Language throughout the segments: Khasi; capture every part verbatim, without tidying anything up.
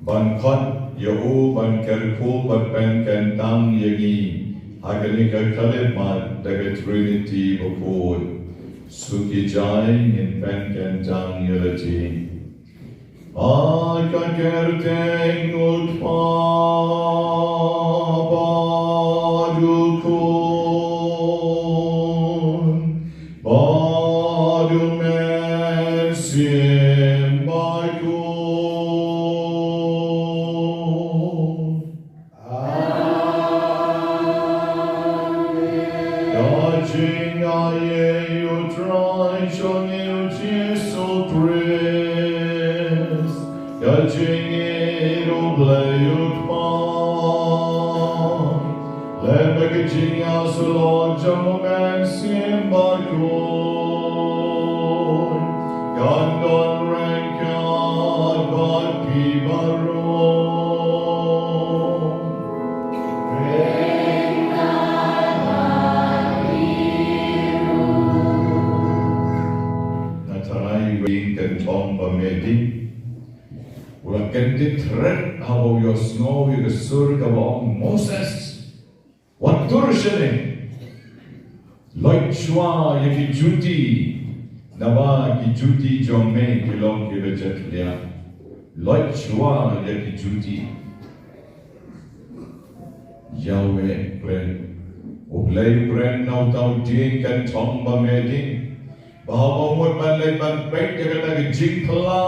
Ban khot ïa u ban kyrkhu bad pynkyntang ïa ngi ha kane ka khyllipmat da ka Trinity bakhuid. Suk ïa jai ngin pynkyntang ïa la jong. Ha ka kyrteng u Kpa bad u Khun bad u Mynsiem Bakhuid. Amen. Ka jingaiei u Trai jong ngi u Jisu Khrist, ka jingïeit u Blei u Kpa, lem bad ka jingïasyllok jong u Mynsiem Bakhuid, kan don ryngkat bad phi baroh. Nga tharai ïa ka kyntang ba me ding. U la kyntiew thret haba u ïohsngew ïa ka sur kaba ong Moses. Wat tur shane. Leit shuwa ïa ki juti. Naba ki juti jong me ki long kiba jakhlia. Leit shuwa ïa ki juti. Ïa u kren. U Blei u kren na uta u dieng kynthong ba me ding. Ba haba u mut ban leit ban peit ïa kata ka jingphylla.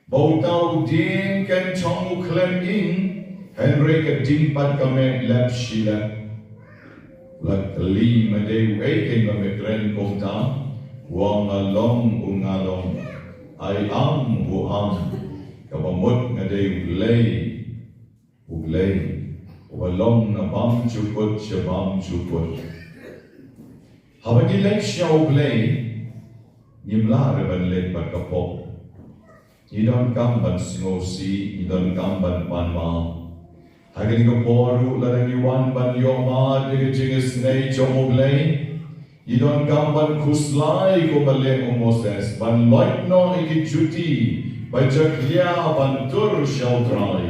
Ba uta u dieng kynthong u khlem ing, hynrei ka ding pat ka meh lep shi lep. La kylli, me dei uei kein ba me kren kumta? U ong, nga long u nga long. Ai am u am. Kaba mut nga dei u Blei. U Blei uba long na bymjukut sha bymjukut. Haba ngi leit sha u Blei, ngim lah re ban leit bad ka pop. Ngi donkam ban sngewsih, ngi donkam ban pan maw. Ha kane ka por ruh lada ngi wan ban ïoh mad ïa ka jingisynei jong u Blei, ngi donkam ban khuslai kumba leh u Moses, ban leit noh ïa ki juti ba jakhlia ban tur sha u Trai.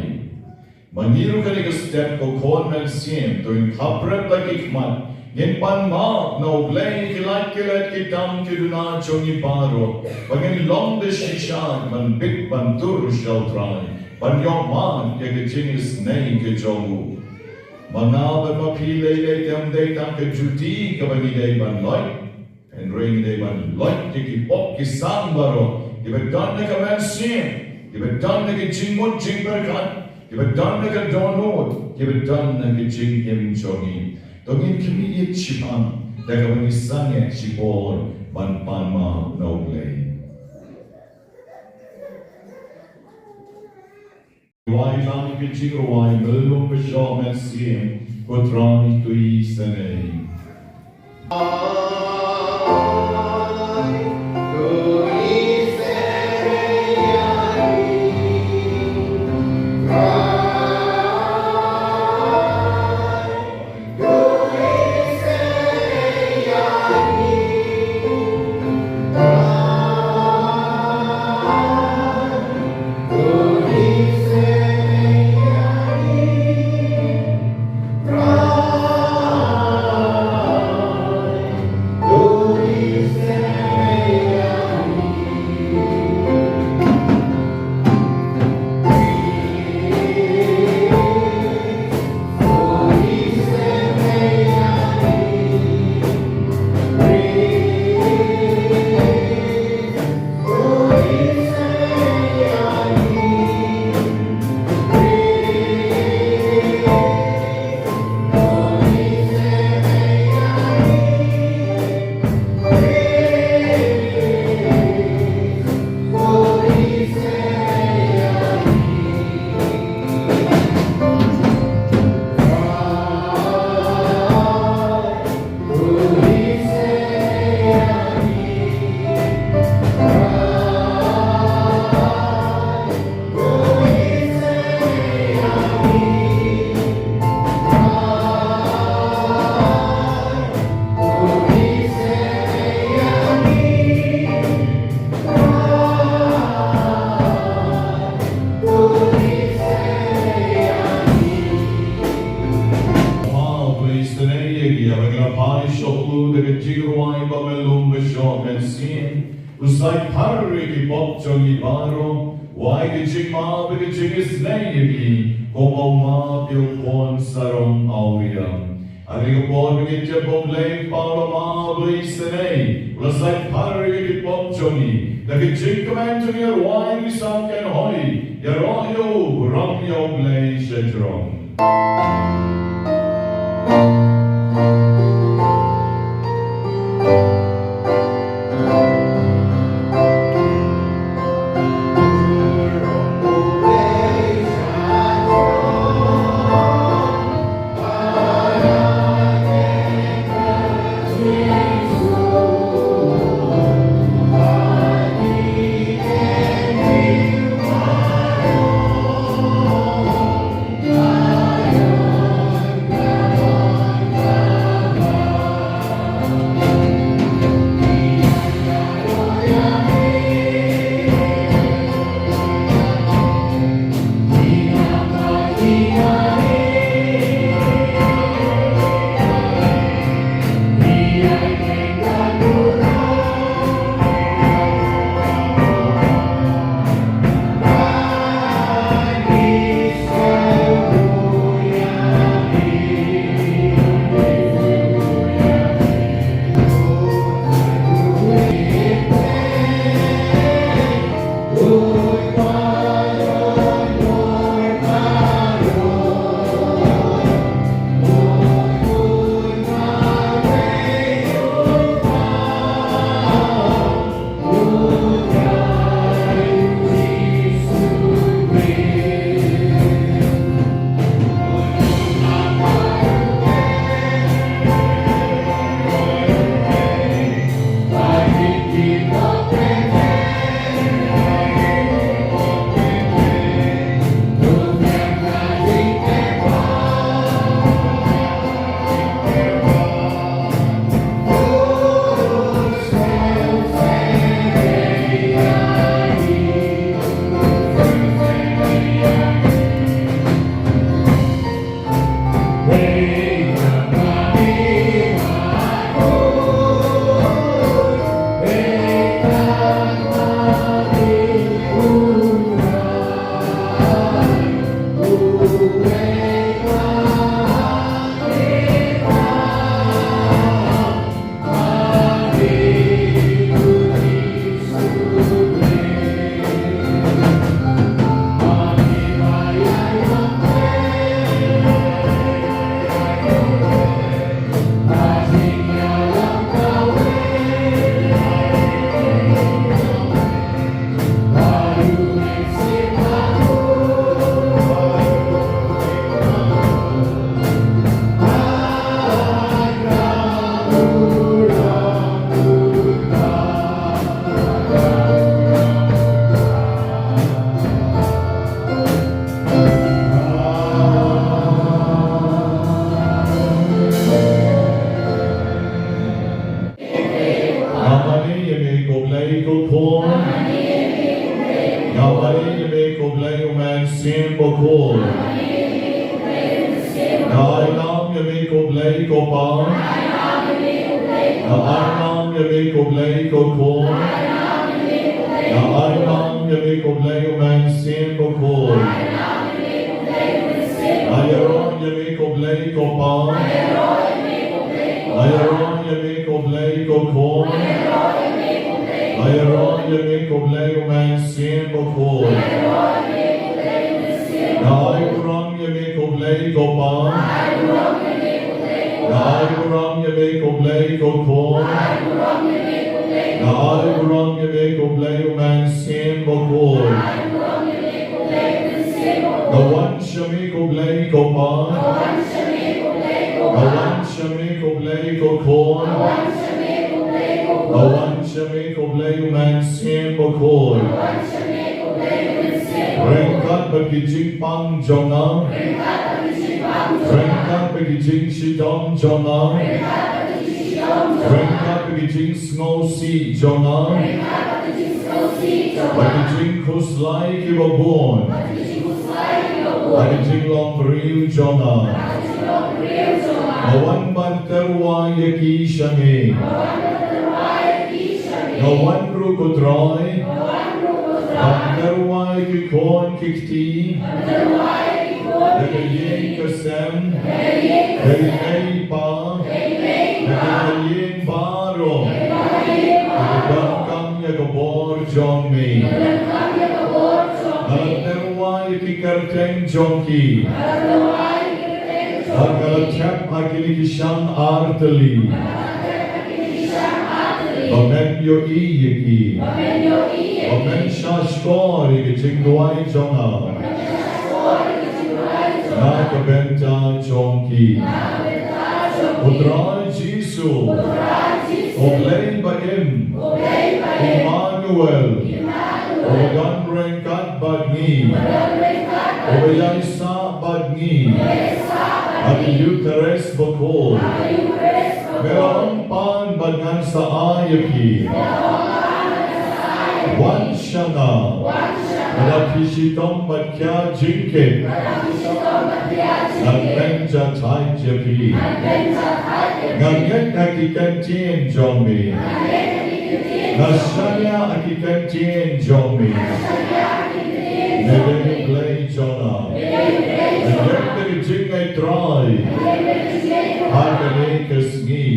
Ma ngi ruh kane ka step ko khun mynsiem, to ngin khapret la ki khmat, ngin pan map na U Blei ki lait ki let ki tam ki duna jong ngi baroh, ba ngin long da shisha ban bit ban tur sha U Trai, ban ïoh map ïa ka jingisynei ka jong u. Ma nga bad ma phi lei lei te ym dei tang ka juti kaba ngi dei ban loit. Hynrei ngi dei ban loit ïa ki pop ki sang baroh, kiba don na ka mynsiem, kiba don na ka jingmut jingpyrkhat, kiba don na ka dohnud, kiba don na ka jingim jong ngi. To ngin khmih ïa ka jingpang da kaba ngi sangeh shipor ban pan map na U Blei. Wai lang ka jingrwai, me lum ba shoh mynsiem, ko Trai to isynei. Pha, please, tynrai ïa ki, ïa ba ngi la phai sha u da ka jingrwai ba me lum ba shoh mynsiem. U sait phar ïa ki pop jong ngi baroh, wai ka jingmap bad ka jingisynei ïa ki, kumba u map ïa u khun sarong awria. Ha kane ka por ba ngi tip ba U Blei Kpa u la map bad isynei, u la sait phar ïa ki pop jong ngi. Da ka jingkmen to ngin ïa rwai ngi sam kan hoi, ïaroh ïa u, burom ïa U Blei shajrong. Nga ai nam ïa me ko Blei ko Pa. Nga ai nam ïa me ko Blei ko Khun. Nga ai nam ïa me ko Blei U Mynsiem Bakhuid. Nga ïaroh ïa me ko Blei ko Pa. Nga ïaroh ïa me ko Blei ko Khun. Nga ïaroh ïa me ko Blei U Mynsiem Bakhuid. Nga ai burom ïa me ko Blei ko Pa. Nga ai burom ïa me ko Blei ko Khun. Nga ai burom ïa me ko Blei U Mynsiem Bakhuid. Nga wan sha me ko Blei ko Pa. Nga wan sha me ko Blei ko Khun. Nga wan sha me ko Blei U Mynsiem Bakhuid. Ryngkat bad ki jingpang jong nga. Ryngkat bad ki jingshitom jong nga. Ryngkat bad ki jingsngewsih jong nga. Bad ki jingkhuslai kiba bun. Bad ki jinglong briew jong nga. Nga wan ban tyrwa ïa ki sha me. Nga wan ruh ko Trai ban tyrwa ïa ki khun ki kti da ka ïing ka sem, da ki kmie ki kpa, da ka ïing baroh, da ka donkam ïa ka bor jong me. Nga la tyrwa ïa ki kyrteng jong ki. Bad nga la thep ha kine ki shan artylli ba men ïohi ïa ki, ba men shahshkor ïa ka jingduwai jong nga na ka bynta jong ki. Ko Trai Jisu, ko Blei ba im, Immanuel, uba don ryngkat bad ngi, uba ïaisah bad ngi ha ka Eukharist bakhuid. Me la ong pan bad ngan sa ai ïa phi. Wan sha nga. Lada phi shitom bad khia jingkit, ngan pynjahthait ïa phi. Nga ngeit ha ki kyntien jong me. Nga shaniah ha ki kyntien jong me. Me dei U Blei jong nga. Nga ngeit ha ka jingngeit Trai ha kane ka sngi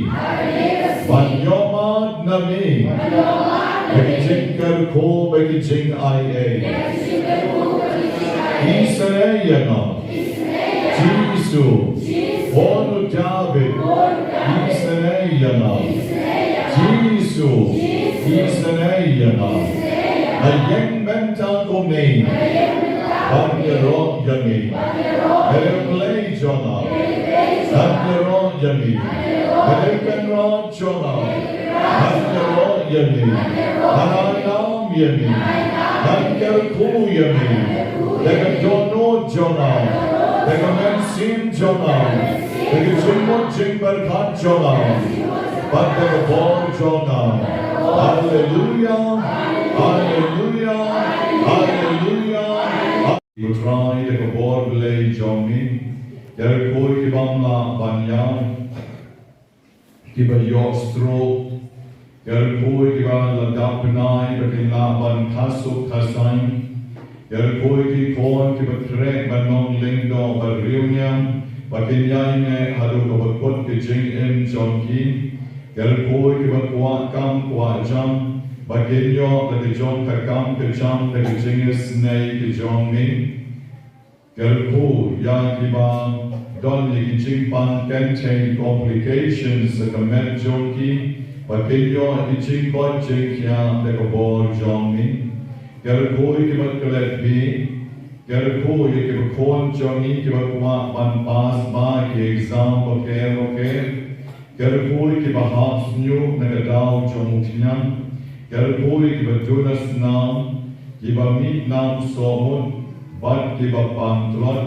ban ïohmad na me ha ki jingkyrkhu bad ki jingaiei. Isynei ïa nga Jisu, Khun u David, isynei ïa nga. Jisu, isynei ïa nga. Nga ïeng mynta kumne ban ïaroh ïa me. Me dei U Blei jong nga, ngan ïaroh ïa me. Me dei U Kynrad jong nga, ngan ïaroh ïa me. Ngan ai nam ïa me. Ngan kyrkhu ïa me da ka dohnud jong nga, da ka mynsiem jong nga, da ka jingmut jingpyrkhat jong nga bad da ka bor jong nga. Haleluia, haleluia, haleluia. Ko Trai, da ka bor Blei jong me, ïa kiba ym lah ban ïaid, kiba ïoh stroke, ïa kiba la dap bnai ba kin lah ban kha suk kha saiñ, ïa ki khun kiba treh ban long lyngdoh bad riewniam ba kin ïaineh haduh kaba kut ka jingim jong ki, ïa kiba kwah kam kwah jam ba kin ïoh da ka jong ka kam ka jam da ka jingisynei ka jong me. Kyrkhu ïa kiba don ïa ki jingpang kynthei, complications, ha ka met jong ki, ba kin ïoh ïa ki jingkoit jingkhiah da ka bor jong me. Kyrkhu ïa kiba klet bieit, kyrkhu ïa kiba khun jong ngi kiba kwah ban pass bha ki exam bapher bapher. Kyrkhu ïa kiba hap shñiuh na ka daw jong u khñiang. Kyrkhu ïa kiba duna snam, kiba mih nam sohmut bad kiba pang tlot.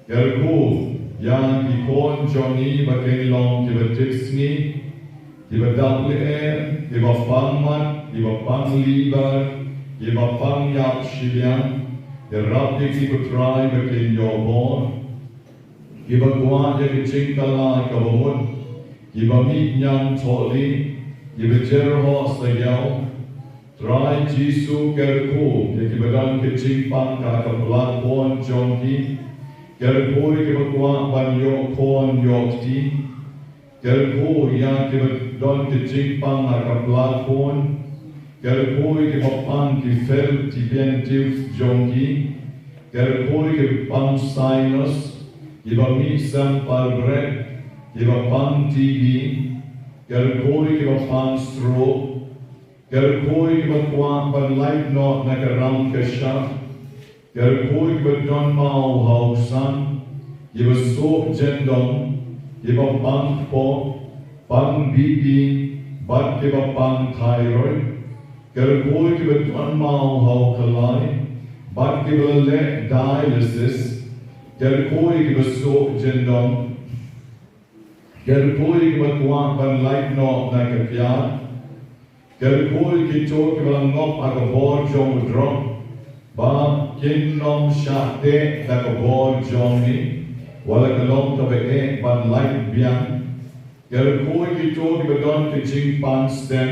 Kyrkhu ïa ki khun jong ngi ba kin long kiba tipsngi, kiba dap lyer, kiba pang mat, kiba pang liver, kiba pang ïap shiliang. Ïarap ïa ki, ko Trai, ba kin ïoh bor. Kiba kwah ïa ka jingkylla kaba mut, kiba mih ñiangthohlieh, kiba jyrhoh saïaw. Trai Jisu, kyrkhu ïa kiba don ka jingpang ha ka platform jong ki. Kyrkhu ïa kiba kwah ban ïoh khun ïoh kti. Kyrkhu ïa kiba don ka jingpang ha ka platform. Kyrkhu ïa kiba pang ki felt ki biang tip jong ki. Kyrkhu ïa kiba pang sinus, kiba mih sempal bret, kiba pang T B. Kyrkhu ïa kiba pang stroke. Kyrkhu ïa kiba kwah ban lait noh na ka ram ka shap. Kyrkhu ïa kiba don maw ha u ksan, kiba suh jyndong, kiba pang kpoh, pang B P, bad kiba pang thyroid. Kyrkhu ïa kiba don maw ha u khlai, bad kiba leh dialysis. Kyrkhu ïa kiba suh jyndong. Kyrkhu ïa kiba kwah ban lait noh na ka kiad. Kyrkhu ïa kito kiba la ngop ha ka bor jong u drok, ba kin ym shah teh da ka bor jong ngi, wat la ka long kaba eh ban lait biang. Kyrkhu ïa kito kiba don ka jingpang stem,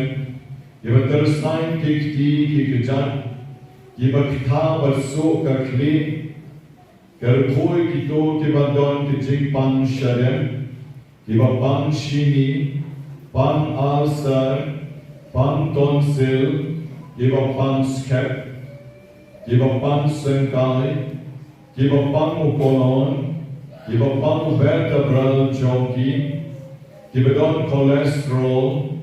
kiba tyrsaiñ ki kti ki kjat, kiba ktah bad suh ka khlieh. Kyrkhu ïa kito kiba don ka jingpang shadem, kiba pang shini, pang ulcer, pang tonsil, kiba pang skep, kiba pang syngkai, kiba pang u colon, kiba pang u vertebral jong ki, kiba don cholesterol.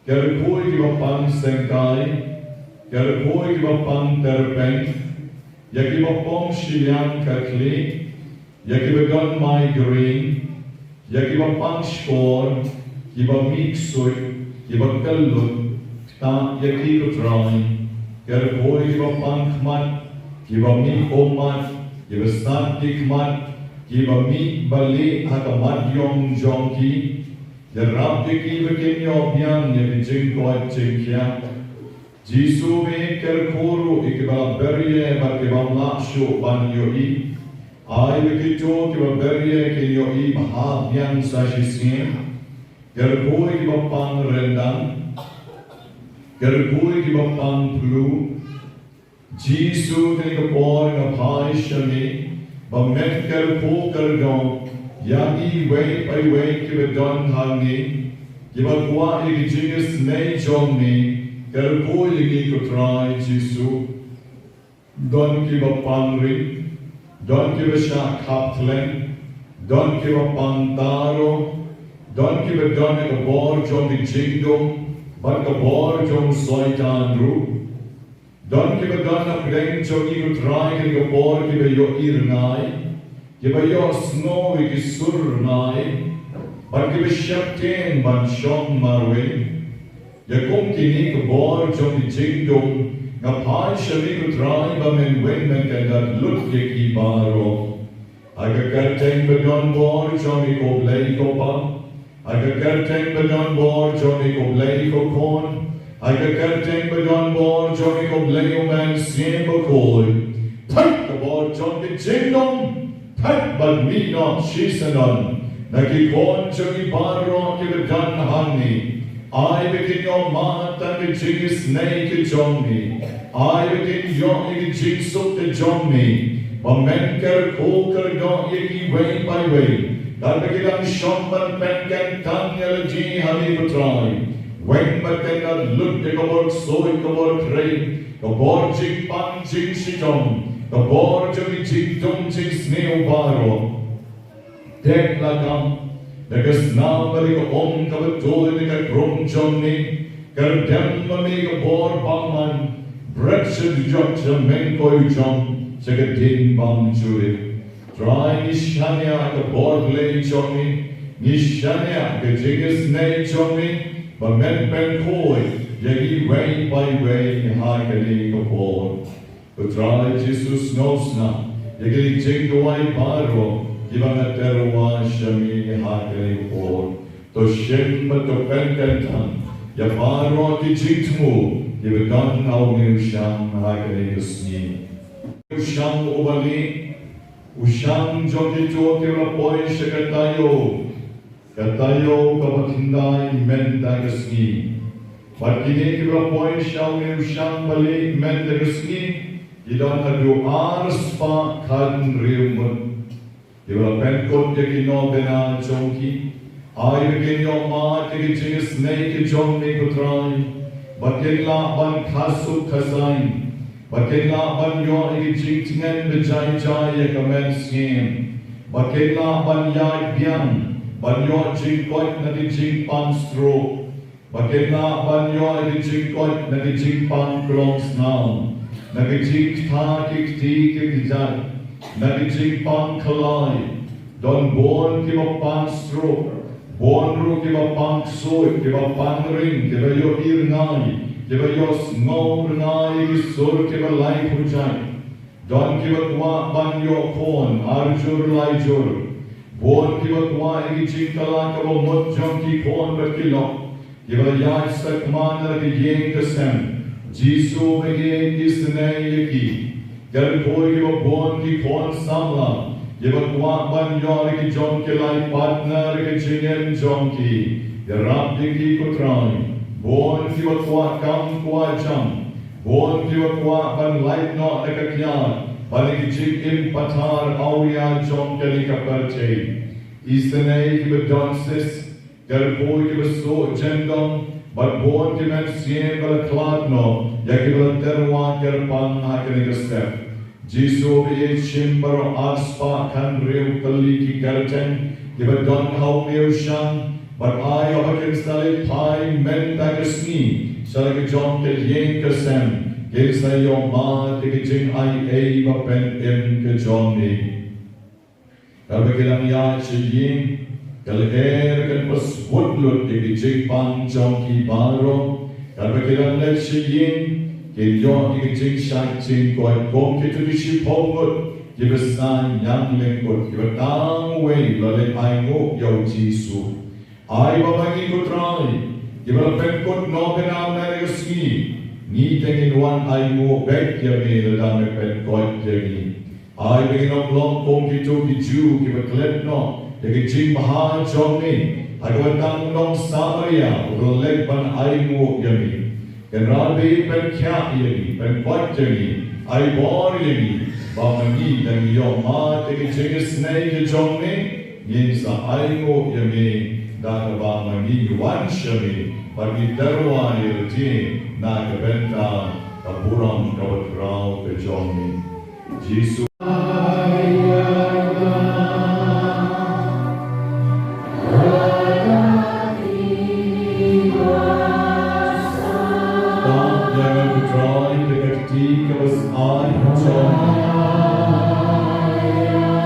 Kyrkhu ïa kiba pang syngkai, kyrkhu ïa kiba pang tyrpeng, ïa kiba pom shiliang ka khlieh, ïa kiba don migraine, ïa kiba pang shkor, kiba mih ksuid, kiba kyllut, ktah ïa ki, ko Trai. Kyrkhu ïa kiba pang khmat, kiba mih ummat, kiba sat ki khmat, kiba mih balieh ha ka mat ïong jong ki. Ïarap ïa ki ba kin ïoh biang ïa ka jingkoit jingkhiah. Jisu, me kyrkhu ruh ïa kiba la berieh bad kiba ym lah shuh ban ïohi. Ai ba kito kiba berieh kin ïohi bha biang sa shisien. Kyrkhu ïa kiba pang ryndang. Kyrkhu ïa kiba pang flu. Jisu, kane ka por nga phai sha me, ba men kyrkhu kyrdoh ïa iwei pa iwei kiba don hangne, kiba kwah ïa ka jingisynei jong me. Kyrkhu ïa ngi, ko Trai Jisu. Don kiba pang rit, don kiba shah khap thleng, don kiba pang taro, don kiba don ha ka bor jong ka jingdum bad ka bor jong u Soitan ruh. Don kiba don hapdeng jong ngi, ko Trai, kane ka por, kiba ïohi rngai, kiba ïohsngew ïa ki sur rngai, bad kiba sheptieng ban shong marwei. Ïa kum kine ki bor jong ki jingdum, nga phai sha me, ko Trai, ba men weng men kyndat lut ïa ki baroh. Ha ka kyrteng ba don bor jong me, ko Blei ko Pa. Ha ka kyrteng ba don bor jong me, ko Blei ko Khun. Ha ka kyrteng ba don bor jong me, ko Blei U Mynsiem Bakhuid. Thait ka bor jong ki jingdum, thait bad mih noh shisyndon na ki khun jong me baroh kiba don hangne. Ai ba kin ïoh mad tang ka jingisynei ka jong me. Ai ba kin ïoh ïa ka jingsuk ka jong me. Ba men kyrkhu kyrdoh ïa kiwei pa iwei, katba ki dang shong ban pynkyntang ïa lade ha me, ko Trai. Weng bad kyndat lut ïa ka bor ksuid, ka bor khriat, ka bor jingpang jingshitom, ka bor jong ki jingdum jingsniew baroh. Dek la kam da ka snam bad da ka um kaba tuid na ka krung jong me. Kyrdem ma me ka bor bymman, bret sha dujok, sha mengkoi u jong, sha ka ding bymjulip. Trai, ngi shaniah ha ka bor Blei jong me, ngi shaniah ha ka jingisynei jong me, ba men pynkhuid ïa kiwei pa iwei ha kane ka por. Ko Trai Jisu, sngewsynei ïa ki jingduwai baroh kiba nga tyrwa sha me ha kane ka por. To shim bad to pynkyntang ïa baroh ki jingthmu kiba don ha une u shang ha kane ka sngi. U shang uba lieh, U shang jong kito kiba la poi sha ka taïew, ka taïew kaba khyndai mynta ka sngi. Bad kine kiba la poi sha une u shang ba lieh mynta ka sngi, ki don haduh ar spah khathynriew ngut. Kiba la pynkut ïa ki nongpynïaid jong ki, ai ba kin ïoh mad ïa ki jingisynei ki jong me ko Trai, ba kin lah ban kha suk kha saiñ, ba kin lah ban ïoh ïa ki jingtngen ba jai jai ïa ka mynsiem, ba kin lah ban ïaid biang, ban ïoh jingkoit na ki jingpang stroke, ba kin lah ban ïoh ïa ki jingkoit na ki jingpang klongsnam, na ki jingktah ki kti ki kjat, na ki jingpang khlaiñ. Don bun kiba pang stroke, bun ruh kiba pang ksuid, kiba pang ring, kiba ïohi rngai, kiba ïohsngew rngai ïa ki sur kiba lai pyrshah. Don kiba kwah ban ïoh khun ar jur lai jur. Bun kiba kwah ïa ki jingkylla kaba mut jong ki khun bad ki lok, kiba la ïaid sakma na la ka ïing ka sem. Jisu, ba ïeit, isynei ïa ki. Kyrkhu ïa kiba bun ki khun samla, kiba kwah ban ïoh ïa ki jong ki lai partner ïa ka jingim jong ki. Ïarap ïa ki ko Trai. Bun kiba kwah kam kwah jam, bun kiba kwah ban lait noh na ka kiad, ban ïa ki jingim pathar awria jong kane ka pyrthei. Isynei kiba don cyst, kyrkhu ïa kiba suh jyndong, bad bun ki mynsiem ba la khlad noh, ïa kiba la tyrwa kyrpang ha kane ka step. Jisu, ba ïeit, shim baroh ar spah khathynriew tylli ki kyrteng kiba don ha une u shang, bad ai ba kin sa leit phai mynta ka sngi sha la ka jong ka ïing ka sem, kin sa ïoh mad ïa ka jingaiei ba pynim ka jong me. Katba ki dang ïaid sha ïing, ka lyer kan pynsbut lut ïa ki jingpang jong ki baroh. Katba ki dang leit sha ïing, kin ïoh ïa ki jingshait jingkoit kum kito ki shiphew ngut kiba sah ñiang lyngkut, kiba tang wei la leit ainguh ïa u Jisu. Ai ba ma ngi ko Trai, kiba la pynkut nongpynïaid mynta ka sngi, ngi te ngin wan ainguh beit ïa me lada me pynkoit ïa ngi. Ai ba ngin ym long kum kito ki Jiw kiba klet noh ïa ka jingbha jong me, ha kaba tang u nong Samaria u la leit ban ainguh ïa me. Kynrad, ba pynkhiah ïa ngi, pynkoit ïa ngi, ai bor ïa ngi, ba ma ngi, lada ngi ïoh mad ïa ka jingisynei ka jong me, ngin sa ainguh ïa me da kaba ma ngi ngi wan sha me bad ngi tyrwa ïa lade na ka bynta ka burom kaba khraw ka jong me. Jisu. Tang ïa nga ko Trai da ka kti kaba sah ka jong me.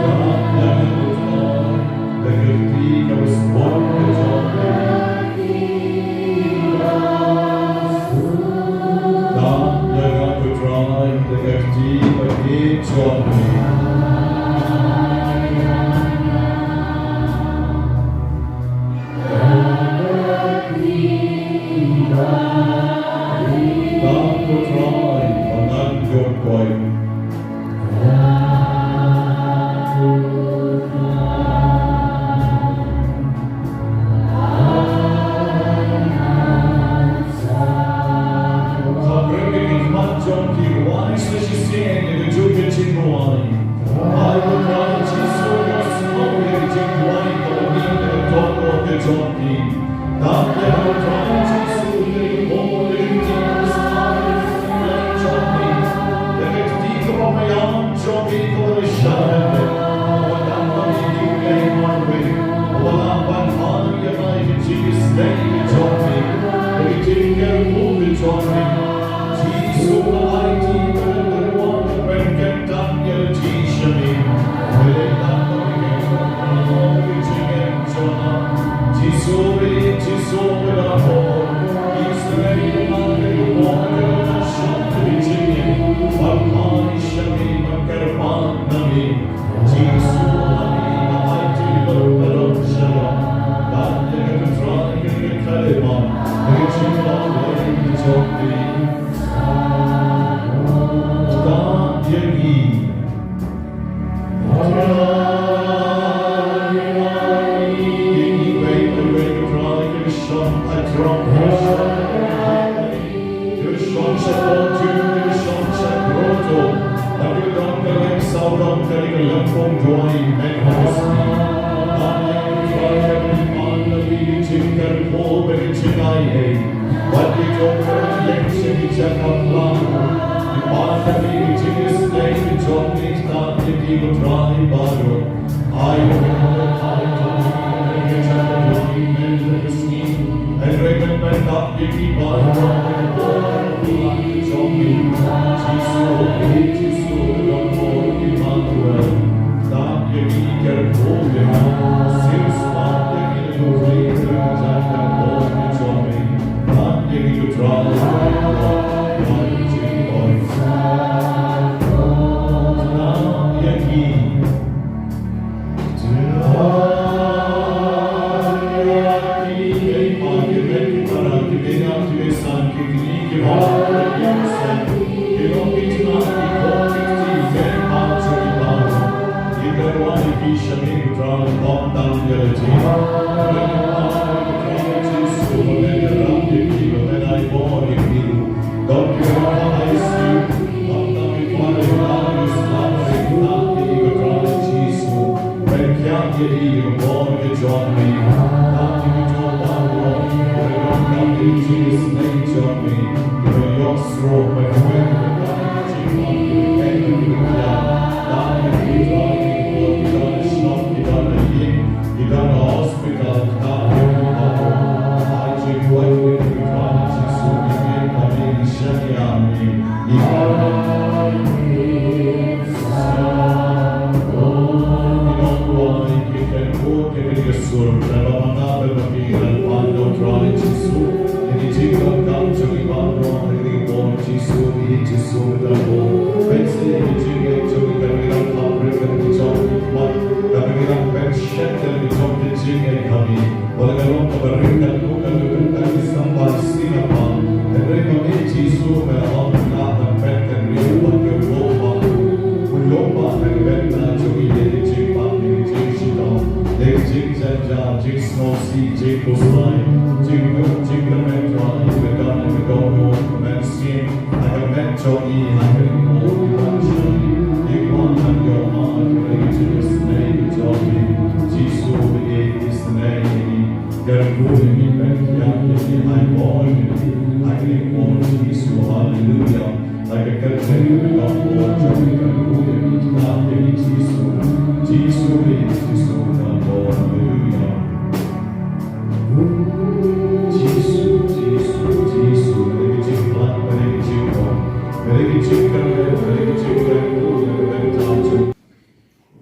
Tang ïa nga ko Trai da ka kti kaba sbun ka jong me. Tang ïa nga ko Trai da ka kti ba ïeit jong me. Tang ko Trai ba ngan ïoh koit.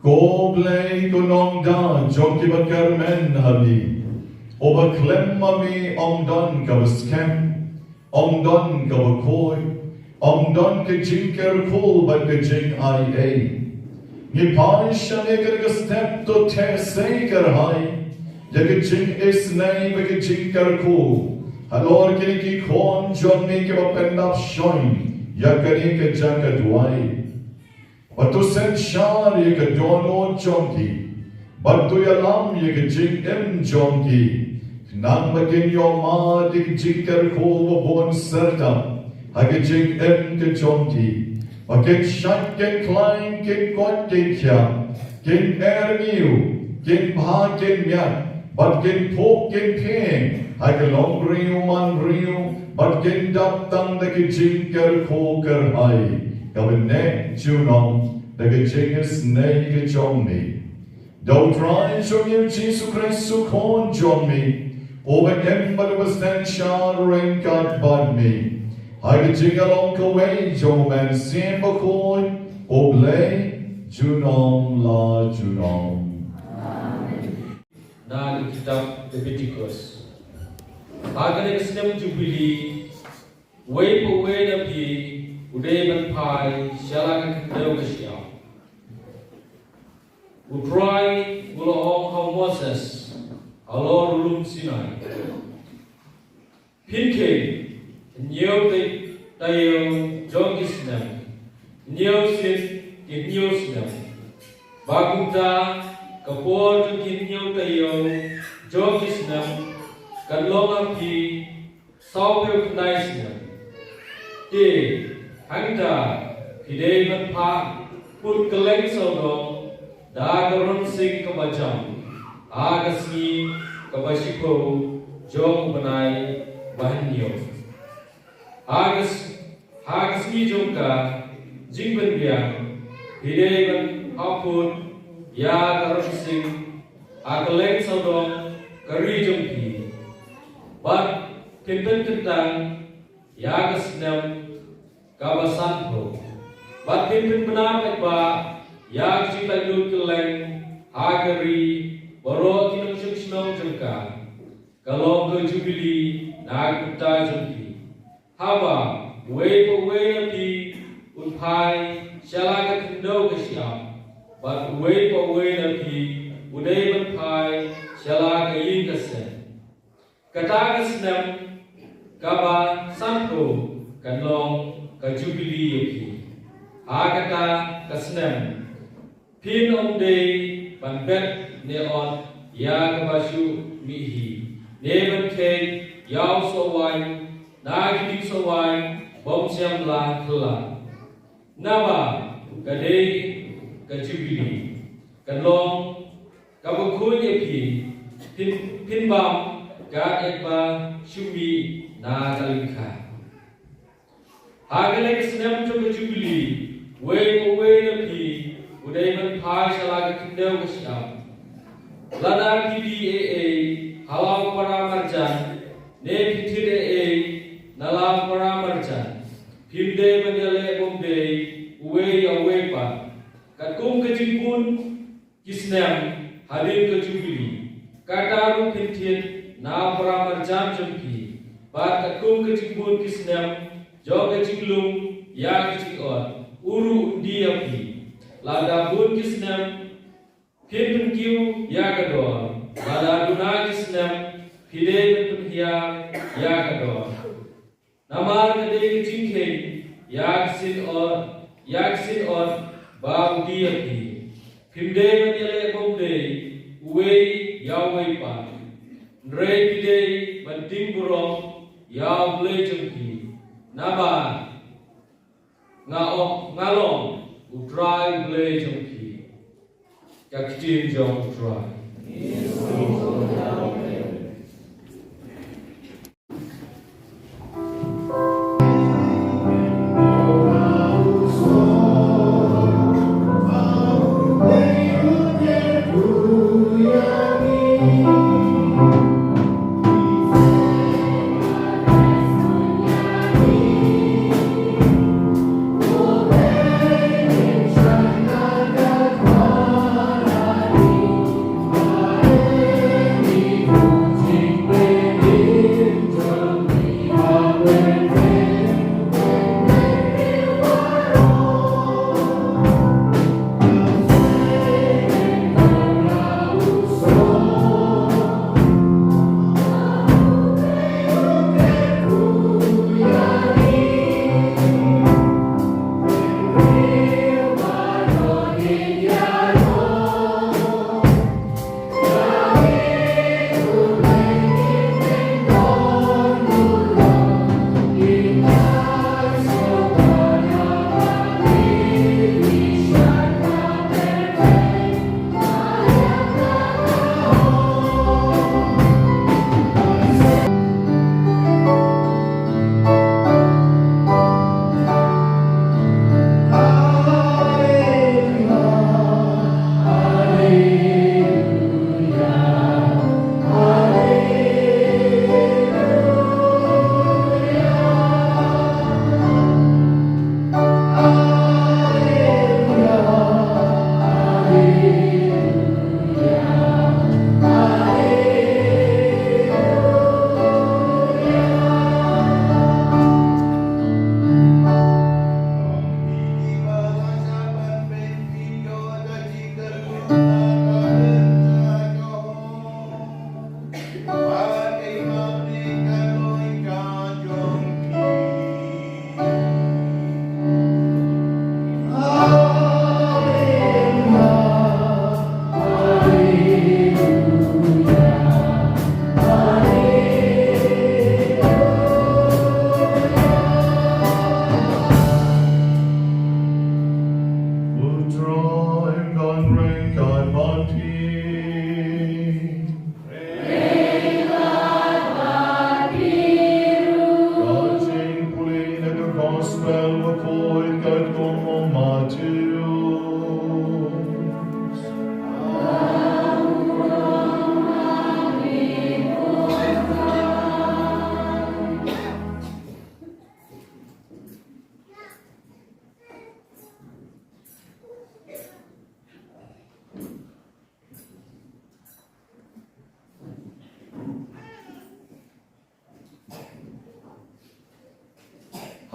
Ko Blei, ko Nongda jong kiba kyrmen ha me. Uba khlem ma me ym don kaba skhem, ym don kaba khuid, ym don ka jingkyrkhu bad ka jingai ei. Ngi phai sha me kane ka step to theh sei kyrhai ïa ka jingisynei bad ka jingkyrkhu halor kine ki khun jong me kiba pyndap shoi ïa kane ka jaka duwai. Bad to synshar ïa ka dohnud jong ki, bad to ïalam ïa ka jingim jong ki, khnang ba kin ïohmad ïa ka jingkyrkhu ba bun syrtam ha ka jingim ka jong ki. Ba kin shait kin khlaiñ, kin koit kin khiah, kin erngiw, kin bha kin miat, bad kin phuh kin phieng ha ka longbriew manbriew, bad kin dap tang da ka jingkyrkhu kyrhai kaba neh junom da ka jingisynei ka jong me. Da U Trai jong ngi U Jisu Khrist U Khun jong me, uba im bad uba synshar ryngkat bad me, ha ka jingïalong kawei jong U Mynsiem Bakhuid, U Blei, junom la junom. Na ka kitab Leviticus. Ha kane ka snem Jubili, uwei pa uwei na phi u dei ban phai sha la ka khyndew ka shyiap. U Trai u la ong ha u Moses halor u lum Sinai. Phin kheiñ hynñiew taïew jong ki snem, hynñiew sit ki hynñiew snem. Ba kumta ka por jong ki hynñiew taïew jong ki snem kan long ha phi sawphew khyndai snem. Te hangta phi dei ban phah put kylleng sawdong da ka rynsiang kaba jam ha ka sngi kaba shiphew jong u bnai ba hynñiew. Ha ka s-, Ha ka sngi jong ka jingpynbiang, phi dei ban hap phut ïa ka rynsiang ha kylleng sawdong ka ri jong phi. Bad phin pynkyntang ïa ka snem kaba sanphew. Bad phin pynbna paidbah ïa ka jinglaitluid kylleng ha ka ri, baroh ki nongshong shnong jong ka. Ka long ka jubili na ka bynta jong phi. Haba uwei pa uwei na phi un phai sha la ka khyndew ka shyiap, bad uwei pa uwei na phi u dei ban phai sha la ka ïing ka sem. Kata ka snem kaba sanphew kan long ka jubili ïa phi. Ha kata ka snem phin ym dei ban bet ne ot ïa kaba shu mih hi, ne ban kheit ïa u sohwaiñ na ki dieng sohwaiñ bym shym la khlad. Naba ka dei ka jubili, kan long kaba khuid ïa phi, phin, phin bam kat ïa kaba shu mih na ka lyngkha. Ha kane ka snem jong ka jubili, uwei pa uwei na phi u dei ban phai sha la ka khyndew ka shyiap. Lada phi die ei ei ha la u para marjan, ne phi thied ei ei na la u para marjan, phim dei ban ïaleh bymdei uwei ïa uwei pat. Katkum ka jingbun ki snem hadien ka jubili, kata ruh phin thied na u para marjan jong phi. Bad katkum ka jingbun ki snem jong ka jinglung ïa ka jingod, u ruh un die ïa phi. Lada bun ki snem phin pynkiew ïa ka dor, lada duna ki snem phi dei ban pynhiar ïa ka dor. Namar ka dei ka jingkheiñ ïa ka sien ot, ïa ka sien ot ba u die ïa phi. Phim dei ban ïaleh bymdei uwei ïa uwei pat. Hynrei phi dei ban ding burom ïa U Blei jong phi. Naba nga ong, nga long U Trai U Blei jong phi. Ka ktien jong U Trai.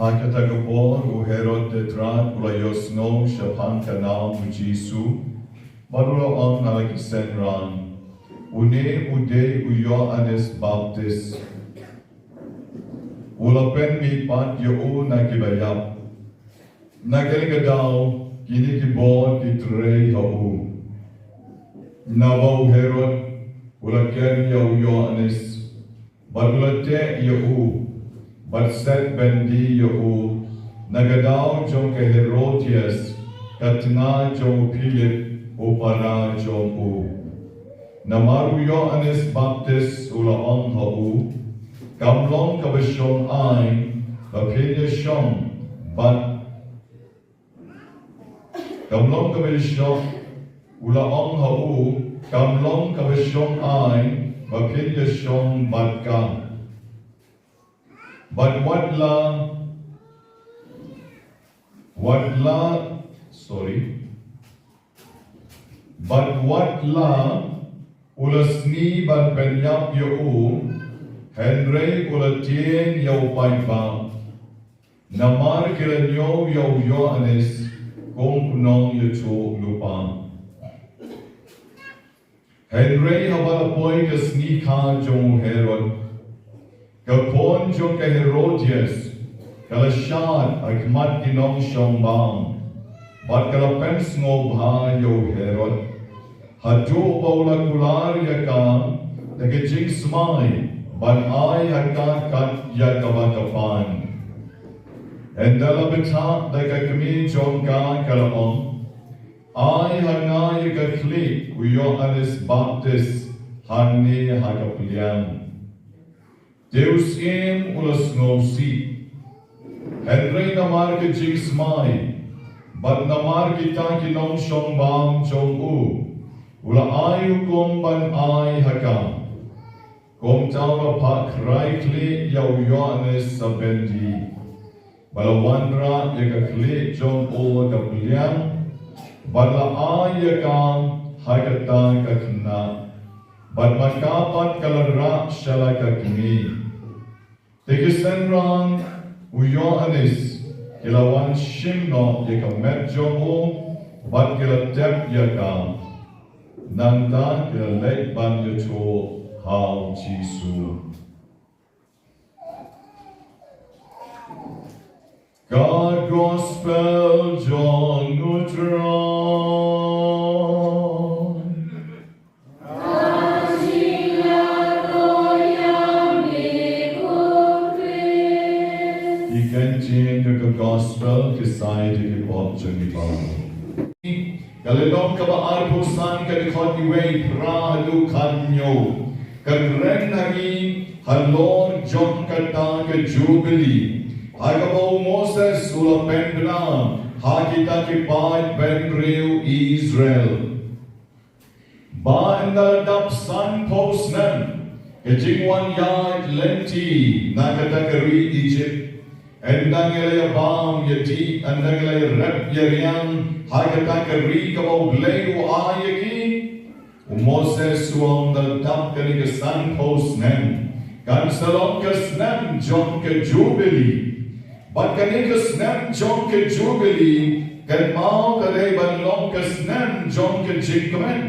Ha kata ka por u Herod Tetrark u la ïohsngew shaphang ka nam u Jisu, bad u la ong ha la ki synran, "Une u dei u Ïoannis Baptist. U la pynmih pat ïa u na kiba ïap. Na kane ka daw kine ki bor ki trei ha u." Naba u Herod u la ker ïa u Ïoannis, bad u la teh ïa u, bad set byndi ïa u, na ka daw jong ka Herodias, ka tnga jong u Philip u para jong u. Namar u Ïoannis Baptist u la ong ha u, "Kam long kaba shong aiñ ba phin ïashong bad, kam long kaba ïashong," u la ong ha u, "Kam long kaba shong aiñ ba phin ïashong bad ka. Bad wat la, wat la, sorry, bad wat la u la sni ban pynïap ïa u, hynrei u la tieng ïa u paidbah, namar ki la ñiew ïa u Ïoannis kum u nongïathuhlypa." Hynrei haba la poi ka sngi kha jong u Herod, ka khun jong ka Herodias ka la shad ha khmat ki nongshong bam, bad ka la pynsngewbha ïa u Herod, haduh ba u la kular ïa ka da ka jingsmai ban ai ha ka kat ïa kaba ka pan. Ynda la bthah da ka kmie jong ka, ka la ong, "Ai ha nga ïa ka khlieh u Ïoannis Baptist hangne ha ka pliang." Te u syiem u la sngewsih. Hynrei namar ka jingsmai, bad namar kita ki nongshong bam jong u, u la ai hukum ban ai ha ka. Kumta u la phah khrai khlieh ïa u Ïoannis sa byndi. Bad la wanrah ïa ka khlieh jong u ha ka pliang, bad la ai ïa ka ha kata ka khynnah, bad ma ka pat ka la rah sha la ka kmie. Te ki synran u Ïoannis ki la wan shim noh ïa ka met jong u, bad ki la tep ïa ka. Nangta ki la leit ban ïathuh ha u Jisu. Ka Gospel jong u Trai. Ki ktien jong ka Gospel ki sai da ki pop jong ngi baroh. Ka lynnong kaba arphew san, ka dkhot iwei phra haduh khathynñiew. Ka kren ha ngi halor jong kata ka Jubili, ha kaba u Moses u la pynbna ha kita ki paid bynriew Israel. Ba ynda la dap sanphew snem ka jingwan ïaid lynti na kata ka ri Ijip, ynda ngi la ïabam ïadih, ynda ngi la ïarep ïariang ha kata ka ri kaba U Blei u ai ïa ki. U Moses u ong, ynda la dap kane ka sanphew snem, kan sa long ka snem jong ka Jubili. Bad kane ka snem jong ka Jubili, kynmaw, ka dei ban long ka snem jong ka jingkmen.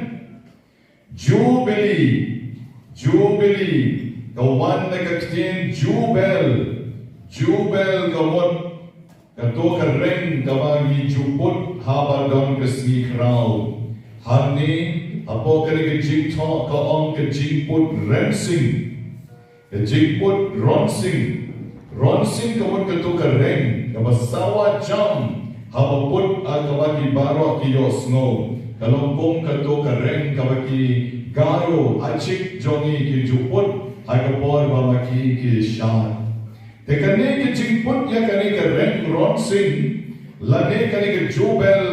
Jubili, Jubili, ka wan na ka ktien jubel. Jubel ka mut kato ka reng kaba ngi ju put haba don ka sngi khraw. Hangne hapoh kane ka jingthoh ka ong ka jingput rensing. Ka jingput ronsing. Ronsing ka mut kato ka reng kaba sawa jam haba put, ha kaba ki baroh ki ïohsngew. Ka long kum kato ka reng kaba ki Garo, Achik jong ngi, ki ju put ha ka por ba ma ki ki shad. Te kane ka jingput ïa kane ka reng ronsing, lane kane ka jubel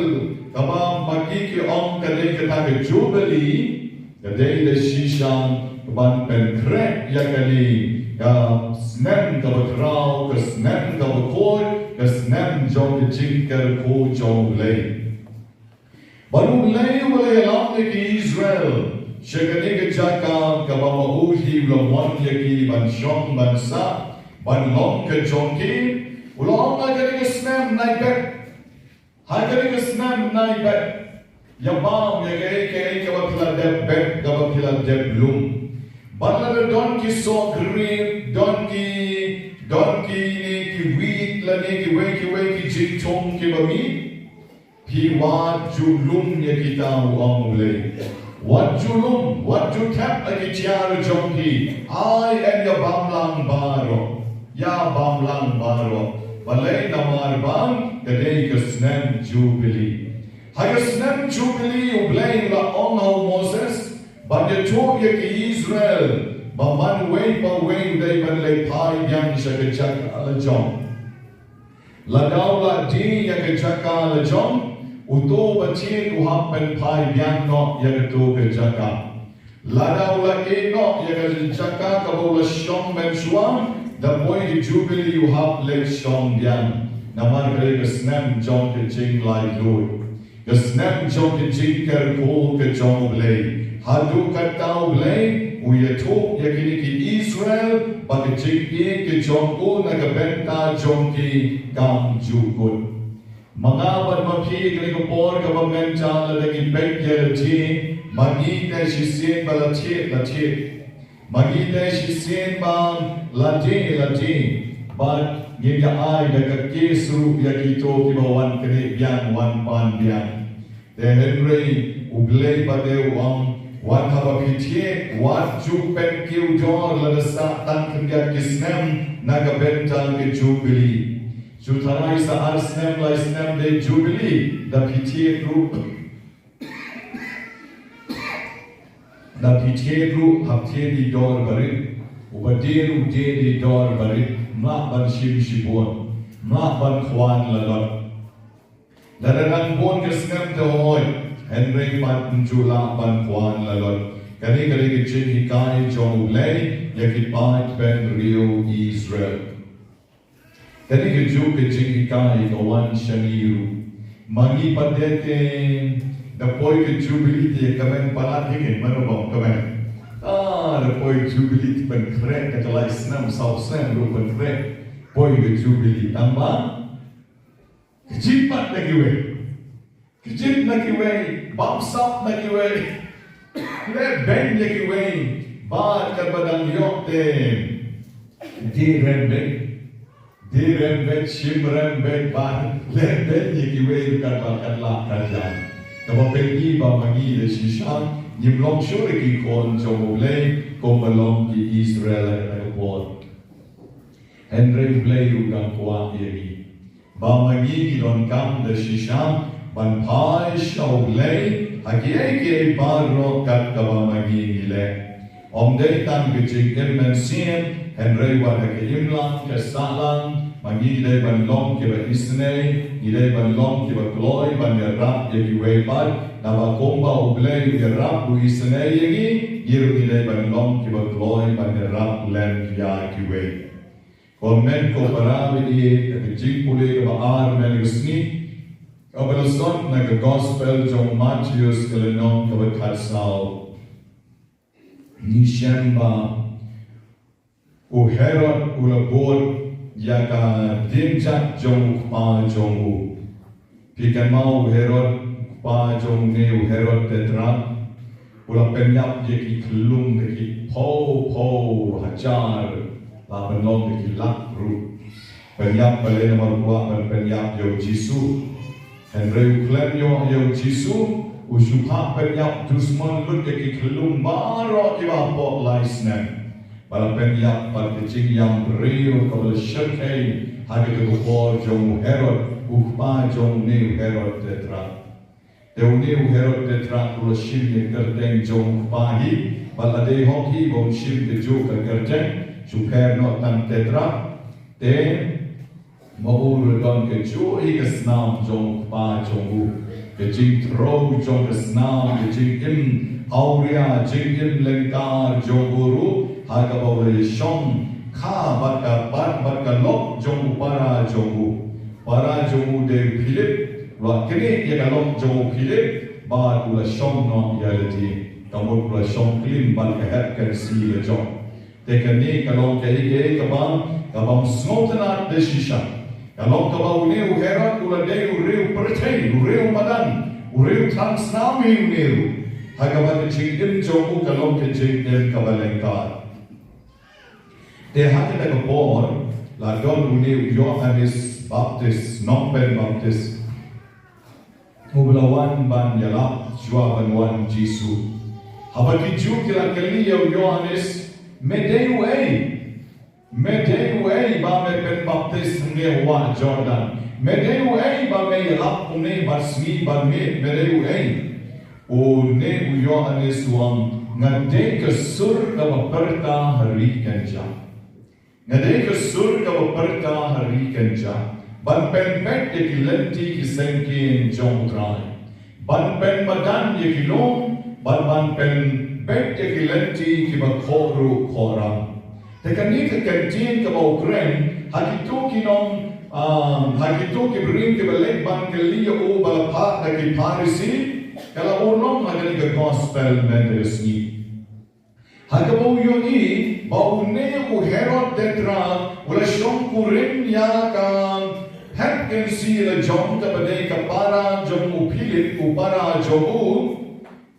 kaba ma ki ki ong ka dei kata ka Jubili, ka dei da shisha ban pynkhreh ïa kane ka snem kaba khraw, ka snem kaba khuid, ka snem jong ka jingkyrkhu jong U Blei. Bad U Blei u la ïalam ïa ki Israel sha kane ka jaka kaba ma u hi u la mon ïa ki ban shong ban sah, ban long ka jong ki. U la ong ha kane ka snem Naibet. Ha kane ka snem Naibet. Ïa bam ïa kaei kaei kaba phi la dep bet kaba phi la dep lum. Bad lada don ki soh grep, don ki, don kine ki wheat lane kiwei kiwei ki jingthung kiba mih. Phi wat ju lum ïa kita, u ong U Blei. Wat ju lum, wat ju thep ha ki tiar jong phi. Ai, yn ïa bam lang baroh. Ïa bam lang baroh. Balei? Namar ba ka dei ka snem Jubili. Ha ka snem Jubili U Blei u la ong ha u Moses ban ïathuh ïa ki Israel ba man uwei pa uwei u dei ban leit phai biang sha ka jaka la jong. Lada u la die ïa ka jaka la jong, uto uba thied u hap ban phai biang noh ïa kato ka jaka. Lada u la ïeh noh ïa ka jaka kaba u la shong mynshuwa, da poi ka Jubili u hap leit shong biang. Namar ka dei ka snem jong ka jinglaitluid. Ka snem jong ka jingkyrkhu ka jong U Blei. Haduh katta U Blei u ïathuh ïa kine ki Israel ba ka jingïeit ka jong u na ka bynta jong ki kam ju kut. Ma nga bad ma phi kane ka por kaba mynta lada ngi peit ïa lade, ma ngi te shisien ba la thied la thied. Ma ngi te shisien ba la die la die. Bad ngin ïa ai da ka case ruh ïa kito kiba wan kane biang wan pan biang. Te hynrei U Blei pat u ong, wat haba phi thied, wat ju pynkiew dor lada sah tang khyndiat ki snem na ka bynta ka Jubili. Shu tharai sa ar snem lai snem dei Jubili da phi thied ruh. Da phi thied ruh hap thied i dor barit. Uba die ruh die i dor barit. Mlak ban shim shibun. Mlak ban khwan lalot. Lada dang bun ka snem te hoi. Hynrei pat ym ju lah ban khwan lalot. Kane ka dei ka jinghikai jong U Blei ïa ki paid bynriew Israel. Kane ka juk ka jinghikai ka wan sha ngi ruh. Ma ngi pat te da poi ka Jubili te kmen palat hi ke mano bang kmen. Ah, da poi Jubili te pynkhreh da ka lai snem saw snem ruh pynkhreh. Poi ka Jubili tang ba ka jingpat da kiwei. Kjit na kiwei, bamsap na kiwei, leh beiñ na kiwei, bad katba dang ïoh te, die rem beiñ, die rem beiñ, shim rem beiñ, bad leh beiñ na kiwei, katba katba katba. Kaba pynpaw ba ma ngi da shisha ngim long shuh ki khun jong U Blei, kumba long ki Israel ha kata ka por. Hynrei U Blei ruh u dang kwah ïa ngi. Ba ma ngi ngi donkam da shisha ban phai sha U Blei ha kiei kiei baroh kat kaba ma ngi ngi leh. Ym dei tang ka jingim mynsiem, hynrei wat ha ka imlang ka sahlang, ma ngi ngi dei ban long kiba isynei, ngi dei ban long kiba kloi ban ïarap ïa kiwei pat, naba kumba U Blei u ïarap u isynei ïa ngi, ngi ruh ngi dei ban long kiba kloi ban ïarap lem ïa kiwei. Comment ko para ba ïeit, ka jingpule kaba ar mynne ka sngi kaba la sot na ka Gospel jong u Mathaios ka lynnong kaba khatsaw. Ngi shem ba u Herod u la bud ïa ka dienjat jong u kpa jong u. Phi kynmaw u Herod, u kpa jong une u Herod Tetrarch, u la pynïap ïa ki khyllung da ki phew phew hajar, la pynlong da ki lak ruh. Pynïap balei? Namar u kwah ban pynïap ïa u Jisu. Hynrei u khlem ïoh ïa u Jisu, u shu phah pynïap dusmon lut ïa ki khyllung baroh kiba hapoh lai snem. Ba la pynïap bad ka jingïam briew kaba la shyrkhei ha kata ka por jong u Herod, u kpa jong une u Herod Tetrarch. Te une u Herod Tetrarch u la shim ïa ka kyrteng jong u kpa hi, bad la dei hok hi ba un shim kajuh ka kyrteng, shu pher noh tang Tetrarch. Te ma u ruh don kajuh hi ka snam jong u kpa jong u. Ka jingthro jong ka snam, ka jingim awria, jingim lyngkar jong u ruh, ha kaba u la ïashong kha bad ka, bad, bad ka lok jong u para jong u. Para jong u dei u Philip, u la knieh ïa ka lok jong u Philip, bad u la shong noh ïa lade. Ka mut u la shong klim bad ka hep ka rsi la jong. Te kane ka long kaei kaei kaba, kabym sngewtynnat da shisha. Ka long kaba une u Herod u la dei u riew pyrthei, u riew madan, u riew tang snam hi une ruh. Ha kaba ka jingim jong u ka long ka jingim kaba lyngkar. Te ha kata ka por la don une u Ïoannis Baptist, nongpynbaptis, uba la wan ban ïalap shuwa ban wan Jisu. Haba ki Jiw ki la kylli ïa u Ïoannis, me dei uei? Me dei uei ba me pynbaptis hangne ha wah Jordan? Me dei uei ba me ïalap kumne bad sngi bad miet? Me dei uei? Une u Ïoannis u ong, nga dei ka sur kaba pyrta ha ri kynjah. Nga dei ka sur kaba pyrta ha ri kynjah, ban pynbeit ïa ki lynti ki syngkien jong U Trai, ban pynmadan ïa ki lum, ban ban pynbeit ïa ki lynti kiba khohruh khohram. Te kane ka kyntien kaba u kren ha kito ki nong, um, ha kito ki briew kiba leit ban kylli ïa u ba la phah da ki Pharisi, ka la urlong ha kane ka gospel mynta ka sngi. Ha kaba u ïohi ba une u Herod Tetrarch u la shongkurim ïa ka hepkynsi la jong kaba dei ka para jong u Philip u para jong u.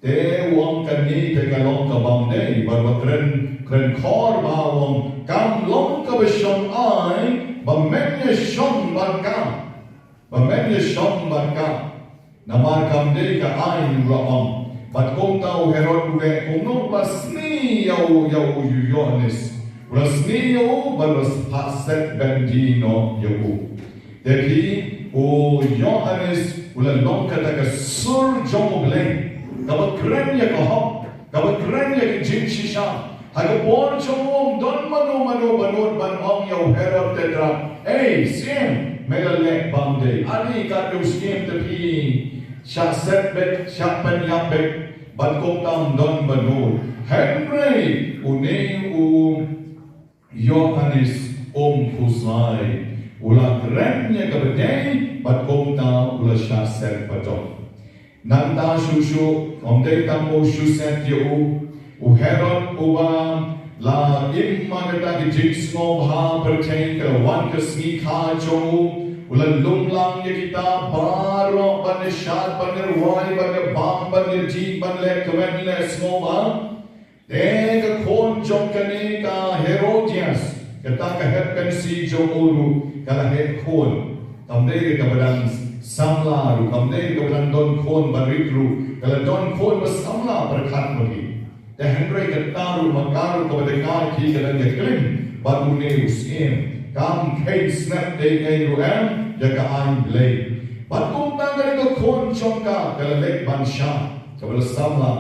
Te u ong kane te ka long ka bym dei, bad u kren, kren khor bha u ong, kam long kaba shong ai ba men ïashong bad ka. Ba men ïashong bad ka. Namar kam dei ka aiñ, u la ong. Bad kumta u Herod u leh kumno? U la sniew ïa u, ïa u Ïoannis. U la sniew ïa u bad u la phah set bynta noh ïa u. Te phi, u Ïoannis u la long kata ka sur jong U Blei, kaba kren ïa ka hok, kaba kren ïa ka jingshisha. Ha ka por jong u ym don mano mano ba nud ban ong ïa u Herod Tetrarch, ei syiem, me la leh bym dei. Ani kat ïa u syiem te phi shah set beit, shah pynïap beit. Bad kumta ym don ba nud. Hynrei une u Ïoannis um khuslai, u la kren ïa kaba dei, bad kumta u la shah set patok. Nangta shuh shuh, ym dei tang ba u shu set ïa u, u Herod uba la im ha kata ka jingsngewbha pyrthei, ka la wan ka sngi kha jong u, u la lum lang ïa kita baroh ban ïashad, ban ïarwai, ban ïabam, ban ïadih, ban leh kmen leh sngewbha. Te ka khun jong kane ka Herodias, kata ka hepkynsi jong u ruh, ka la heh khun. Kam dei kaba dang samla ruh, kam dei kaba dang don khun barit ruh, ka la don khun ba samla pyrkhat ma ki. Te hynrei kata ruh ma ka ruh kaba dei ka ki ka dang ïaklim bad une u syiem. Kam kheiñ snep dei ei ruh em ïa ka aiñ Blei. Bad kumta kane ka khun jong ka, ka la leit ban shad, kaba la samla.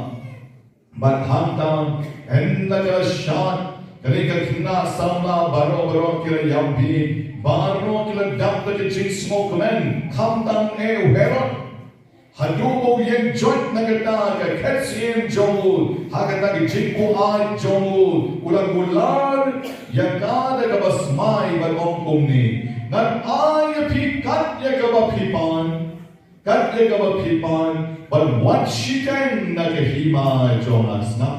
Bad hangta, ynda ka la shad, kane ka khynnah samla baroh baroh ki la ïap bha, baroh ki la dap da ka jingsngewkmen, khamtam eh u Herod. Haduh ba u ïeng joit na kata ka khet syiem jong u, ha kata ka jingbuaid jong u, u la kular ïa ka da kaba smai bad ong kumne, ngan ai ïa phi kat ïa kaba phi pan. Kat ïa kaba phi pan, bad wat shiteng na ka hima jong nga. Sngap.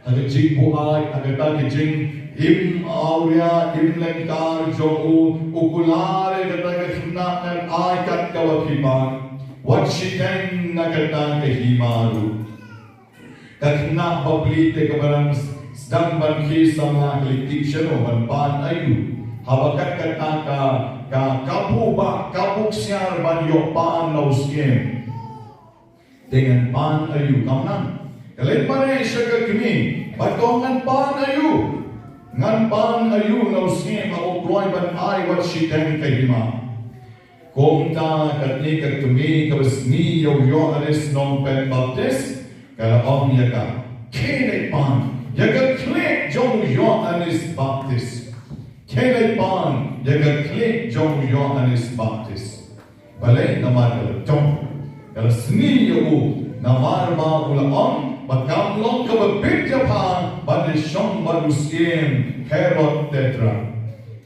Ha ka jingbuaid, ha kata ka jingim awria, im lyngkar jong u, u kular ïa kata ka khynnah, ngan ai kat kaba phi pan. Wat shiteng na kata ka hima ruh. Ka khynnah bapli te kaba dang sdang ban khie samla ka leit tip shano ban pan aïu. Haba kat kata ka, ka, ka buh bah, ka buh ksiar ban ïoh pan na u syiem. Te ngan pan aïu, kam nang. Ka leit mareh sha ka kmie, bad ka ong ngan pan aïu. Ngan pan aïu na u syiem haba u kloi ban ai wat shiteng ka hima. Kumta katne ka kmie kaba sngi ïa u Ïoannis Nongpynbaptis, ka la ong ïa ka, khie leit pan ïa ka khlieh jong u Ïoannis Baptis. Khie leit pan ïa ka khlieh jong u Ïoannis Baptis. Balei? Namar ka la jong, ka la sniew ïa u, namar ba u la ong ba kam long kaba bit ïa pha ban ïashong bad u syiem Herod Tetrarch.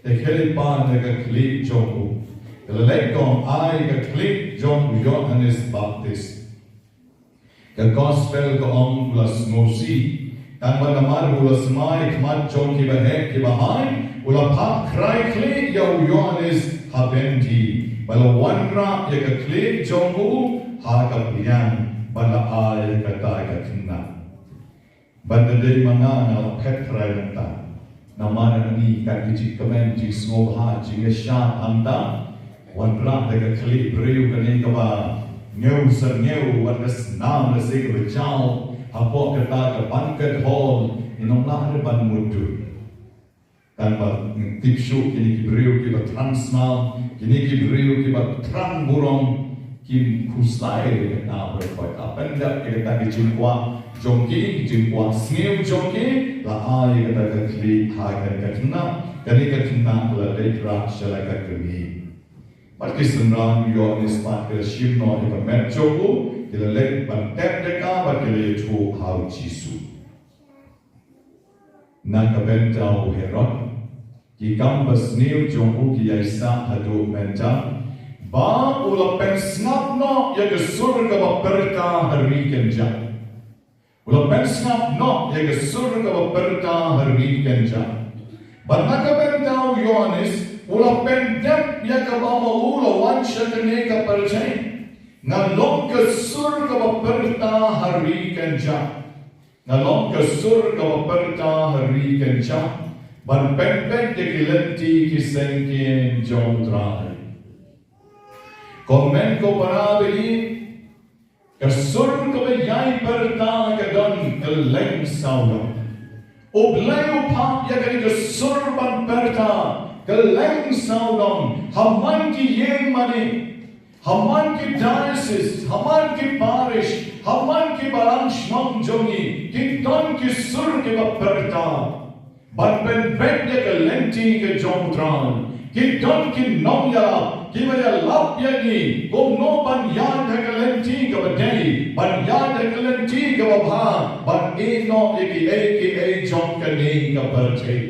Te khie leit pan ïa ka khlieh jong u. Ka la leit, ka ong, ai ka khlieh jong u Ïoannis Baptis. Ka gospel ka ong u la sngewsih, Tang ba namar u la smai khmat jong ki baheh ki bahai, u la phah khrai khlieh ïa u Ïoannis ha bynta, ba la wanrah ïa ka khlieh jong u ha ka pliang, ba la ai kata ka khynnah. Ban da dei ma nga nga la phet khrai lynta. Namar ani kat ki jingkmen jingsngewbha jingïashad hangta. Wanrah da ka khlieh briew kane kaba ngew sa ngew, wat ka snam lehse kaba jaw hapoh kata ka banquet hall, ngi ym lah re ban mutdur. Tang ba ngi tip shuh kine ki briew kiba thrang snam, kine ki briew kiba thrang burom, kim khuslai ïa kata ba la koit. La pyndep ïa kata ki jingkwah jong ki, ki jingkwah sniew jong ki, la ai ïa kata ka khlieh ha kane ka khynnah, kane ka khynnah la leit rah sha la ka kmie. Bad ki synran u Ïoannis pat ki la shim noh ïa ka met jong u, ki la leit ban tep ïa ka, bad ki la ïathuh ha u Jisu. Na ka bynta u Herod, ki kam basniew jong u ki ïaisah haduh mynta, ba u la pynsngap noh ïa ka sur kaba pyrta ha ri kynjah. U la pynsngap noh ïa ka sur kaba pyrta ha ri kynjah. Bad na ka bynta u Ïoannis, u la pyndep ïa kaba ma u la wan sha kane ka pyrthei. Nga long ka sur kaba pyrta ha ri kynjah. Nga long ka sur kaba pyrta ha ri kynjah, ban pynbeit ïa ki lynti ki syngkien jong u Trai. Ko hynmen ko para baieit, ka sur kaba ïai pyrta ka don kylleng sawdong. U Blei u phah ïa kane ka sur ban pyrta kylleng sawdong, ha man ki ïing mane, ha man ki diocese, ha man ki parish, ha man ki balang shnong jong ngi, ki don ki sur kiba pyrta ban pynbeit ïa ka lynti ka jong u Trai. Ki don ki nongïalap kiba ïalap ïa ngi kumno ban ïaid ha ka lynti kaba dei, ban ïaid ha ka lynti kaba bha, ban ïehnoh ïa kiei kiei jong kane ka pyrthei.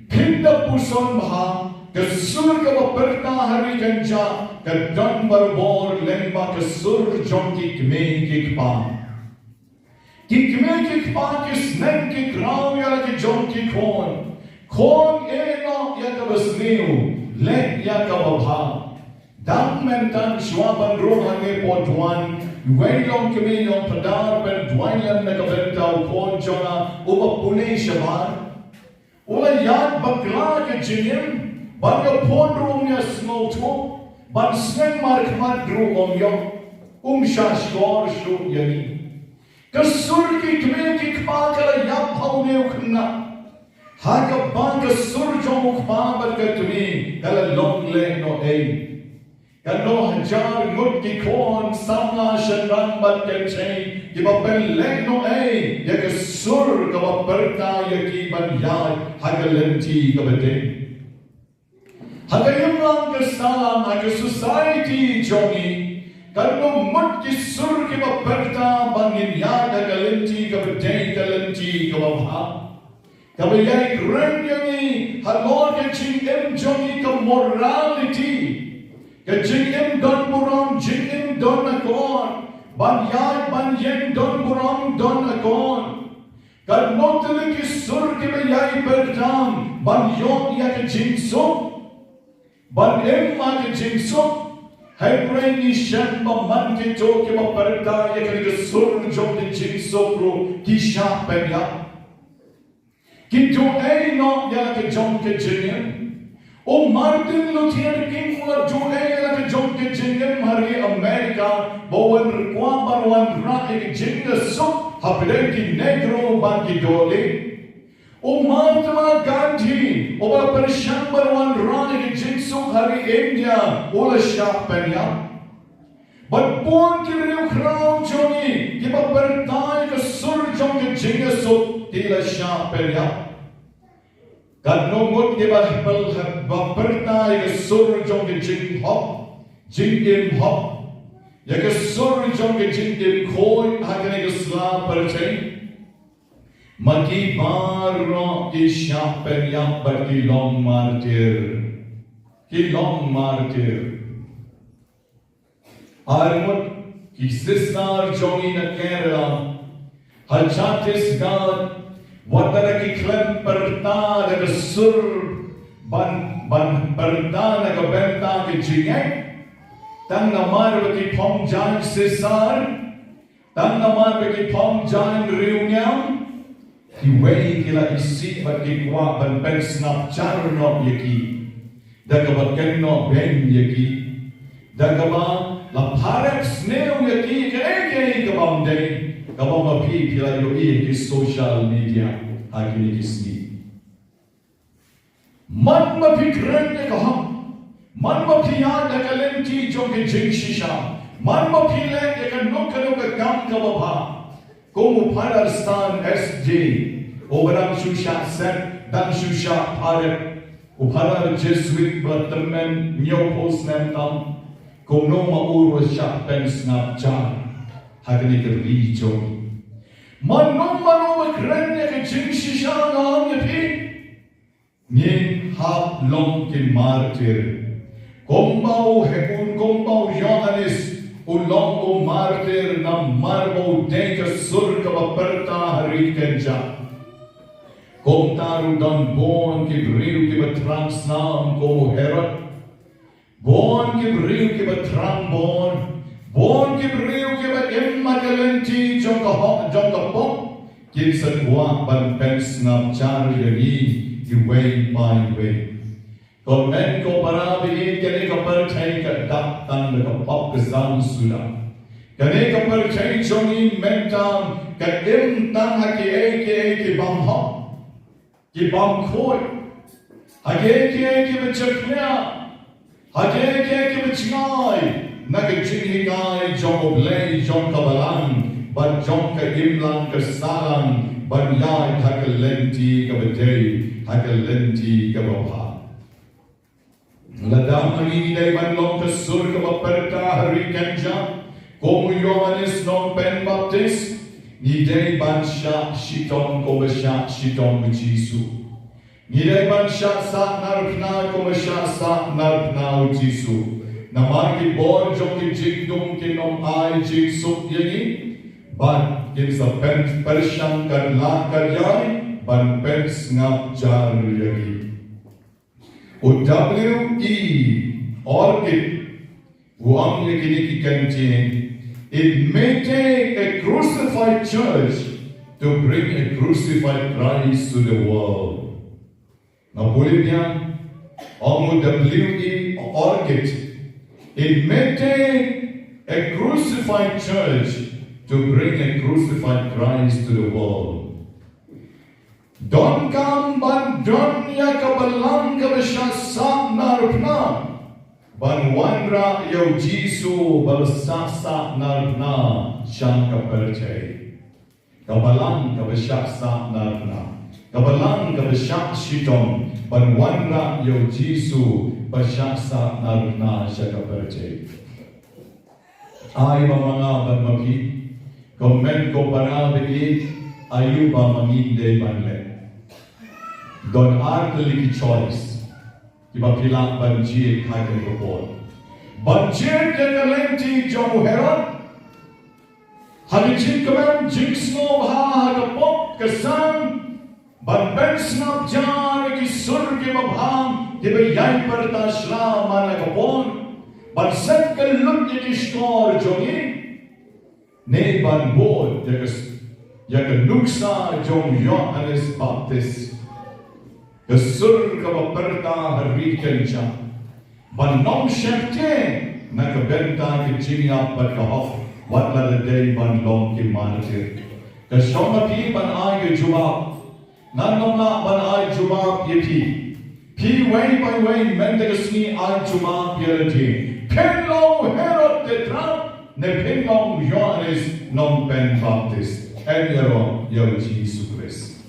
Phin da puson bha, ka sur kaba pyrta ha ri kynjah ka don barabor lyngba ka sur jong ki kmie ki kpa. Ki kmie ki kpa ki sneng ki kraw ïa la ki jong ki khun. Khun, ïehnoh ïa kaba sniew, leh ïa kaba bha. Dang mynta shuwa ban rung hangne Port Wailam, uwei u nongkmie u nongpadar u pynduwai lem na ka bynta u khun jong nga uba pule shabar. U la ïaid bakla ka jingim, bad ka phone ruh um ïasngewthuh, bad sneng markhmat ruh um ïoh, um shah shkor shuh ïa ngi. Ka sur ki kmie ki kpa ka la ïap ha une u khynnah. Ha kaba ka sur jong u kpa bad ka kmie ka la long lehnohei. Katno hajar ngut ki khun samla shynrang bad kynthei kiba pynlehnohei ïa ka sur kaba pyrta ïa ki ban ïaid ha ka lynti kaba dei. Ha ka imlang ka sahlang, ha ka society jong ngi, katno ngut ki sur kiba pyrta ba ngin ïaid ha ka lynti kaba dei, ka lynti kaba bha. Kaba ïai kren ïa ngi halor ka jingim jong ngi, ka morality. Ka jingim don burom, jingim don akor. Ban ïaid ban ïeng don burom, don akor. Katno tylli ki sur kiba ïai pyrta ban ïoh ïa ka jingsuk, ban im ha ka jingsuk. Hynrei ngi shem ba man kito kiba pyrta ïa kane ka sur jong ka jingsuk ruh ki shah pynïap. Ki duh ei noh ïa la ka jong ka jingim. U Martin Luther King u la duh ei ïa la ka jong ka jingim ha ri America, ba u kwah ban wanrah ïa ka jingïasuk hapdeng ki Negro bad ki dohlieh. U Mahatma Gandhi uba la pyrshang ban wanrah ïa ka jingsuk ha ri India, u la shah pynïap. Bad bun ki riewkhraw jong ngi kiba pyrta ïa ka sur jong ka jingïasuk ki la shah pynïap. Katno ngut kiba pyrta ïa ka sur jong ka jinghok, jingim hok, ïa ka sur jong ka jingim khuid ha kane ka sla pyrthei. Ma ki baroh ki shah pynïap bad ki long martir. Ki long martir. Ar ngut ki sister jong ngi na Kerala, Ha Chhattisgarh, wat la ki khlem pyrta da ka sur ban, ban pyrta na ka bynta ka jingngeit. Tang namar ba ki phong jaiñ Sisar, tang namar ba ki phong jaiñ riewniam, kiwei ki la isih bad ki kwah ban pynsngap jar noh ïa ki. Da kaba kynnoh beiñ ïa ki. Da kaba la pharep sniew ïa ki kaei kaei kaba ym dei, kaba ma phi phi la ïohi ha ki social media ha kine ki sngi. Man ma phi kren ïa ka hok, man ma phi ïaid ha ka lynti jong ka jingshisha, man ma phi leh ïa kano kano ka kam kaba bha. Kum u Phadar Stan S J, uba dang shu shah set, dang shu shah pharep, u Phadar Jesuit ba la tymmen hynñiewphew snem tam, kumno ma u ruh u shah pynsngap jar ha kane ka ri jong ngi. Mano mano ba kren ïa ka jingshisha, nga ong ïa phi, ngin hap long ki martir. Kumba u He-, kumba u Ïoannis u long u martir namar ba u dei ka sur kaba pyrta ha ri kynjah. Kumta ruh don bun ki briew kiba thrang snam kum u Herod. Bun ki briew kiba thrang bun, bun ki briew kiba im ha ka lynti jong ka hok, jong ka pop, kin sa kwah ban pynsngap jar ïa ngi iwei pa iwei. Ko hynmen ko para ba ïeit, kane ka pyrthei ka dap tang da ka pop ka jong u Soitan. Kane ka pyrthei jong ngi mynta ka im tang ha kiei kiei ki bym hok, ki bym khuid, ha kiei kiei kiba jakhlia, ha kiei kiei kiba jngai na ka jinghikai jong U Blei, jong ka Balang bad jong ka imlang ka sahlang, ban ïaid ha ka lynti kaba dei, ha ka lynti kaba bha. Lada ma ngi ngi dei ban long ka sur kaba pyrta ha ri kynjah kum u Ïoannis Nongpynbaptis, ngi dei ban shah shitom kumba shah shitom u Jisu. Ngi dei ban shah sahnarphna kumba shah sahnarphna u Jisu. Namar ki bor jong ki jingdum kin ym ai jingsuk ïa ngi, bad kin sa pyn-, pyrshang katba lah katba ïai ban pynsngap jar ïa ngi. U W E Orgit u ong ïa kine ki kyntien, "It may take a crucified church to bring a crucified Christ to the world." Nga pule biang, ong u W E Orgit, "It may take a crucified church to bring a crucified Christ to the world." Donkam ban don ïa ka Balang kaba shah sahnarphna ban wanrah ïa u Jisu ba la shah sahnarphna sha ka pyrthei. Ka Balang kaba shah sahnarphna, ka Balang kaba shah shitom ban wanrah ïa u Jisu ba shah sahnarphna sha ka pyrthei. Ai ba ma nga bad ma phi, ko hynmen ko para ba ïeit, aïu ba ma ngi dei ban leh. Don ar tylli ki choice kiba phi lah ban jied ha kane ka por. Ban jied ïa ka lynti jong u Herod, ha ka jingkmen jingsngewbha ha ka pop ka sang, ban pynsngap jar ïa ki sur kiba bha kiba ïai pyrta shla man la ka por, ban set ka lut ïa ki shkor jong ngi, ne ban bud ïa ka s-, ïa ka nuksa jong u Ïoannis Baptis, ka sur kaba pyrta ha ri kynjah, ban long sheptieng na ka bynta ka jingïap bad ka hok, wat la dei ban long ki martir. Ka shong ha phi ban ai ka jubab. Ngan ym lah ban ai jubab ïa phi. Phi wei pa wei mynta ka sngi ai jubab ïa lade. Phin long Herod Tetrarch ne phin long Ïoannis Nongpynbaptis? Em ïaroh ïa u Jisu Khrist.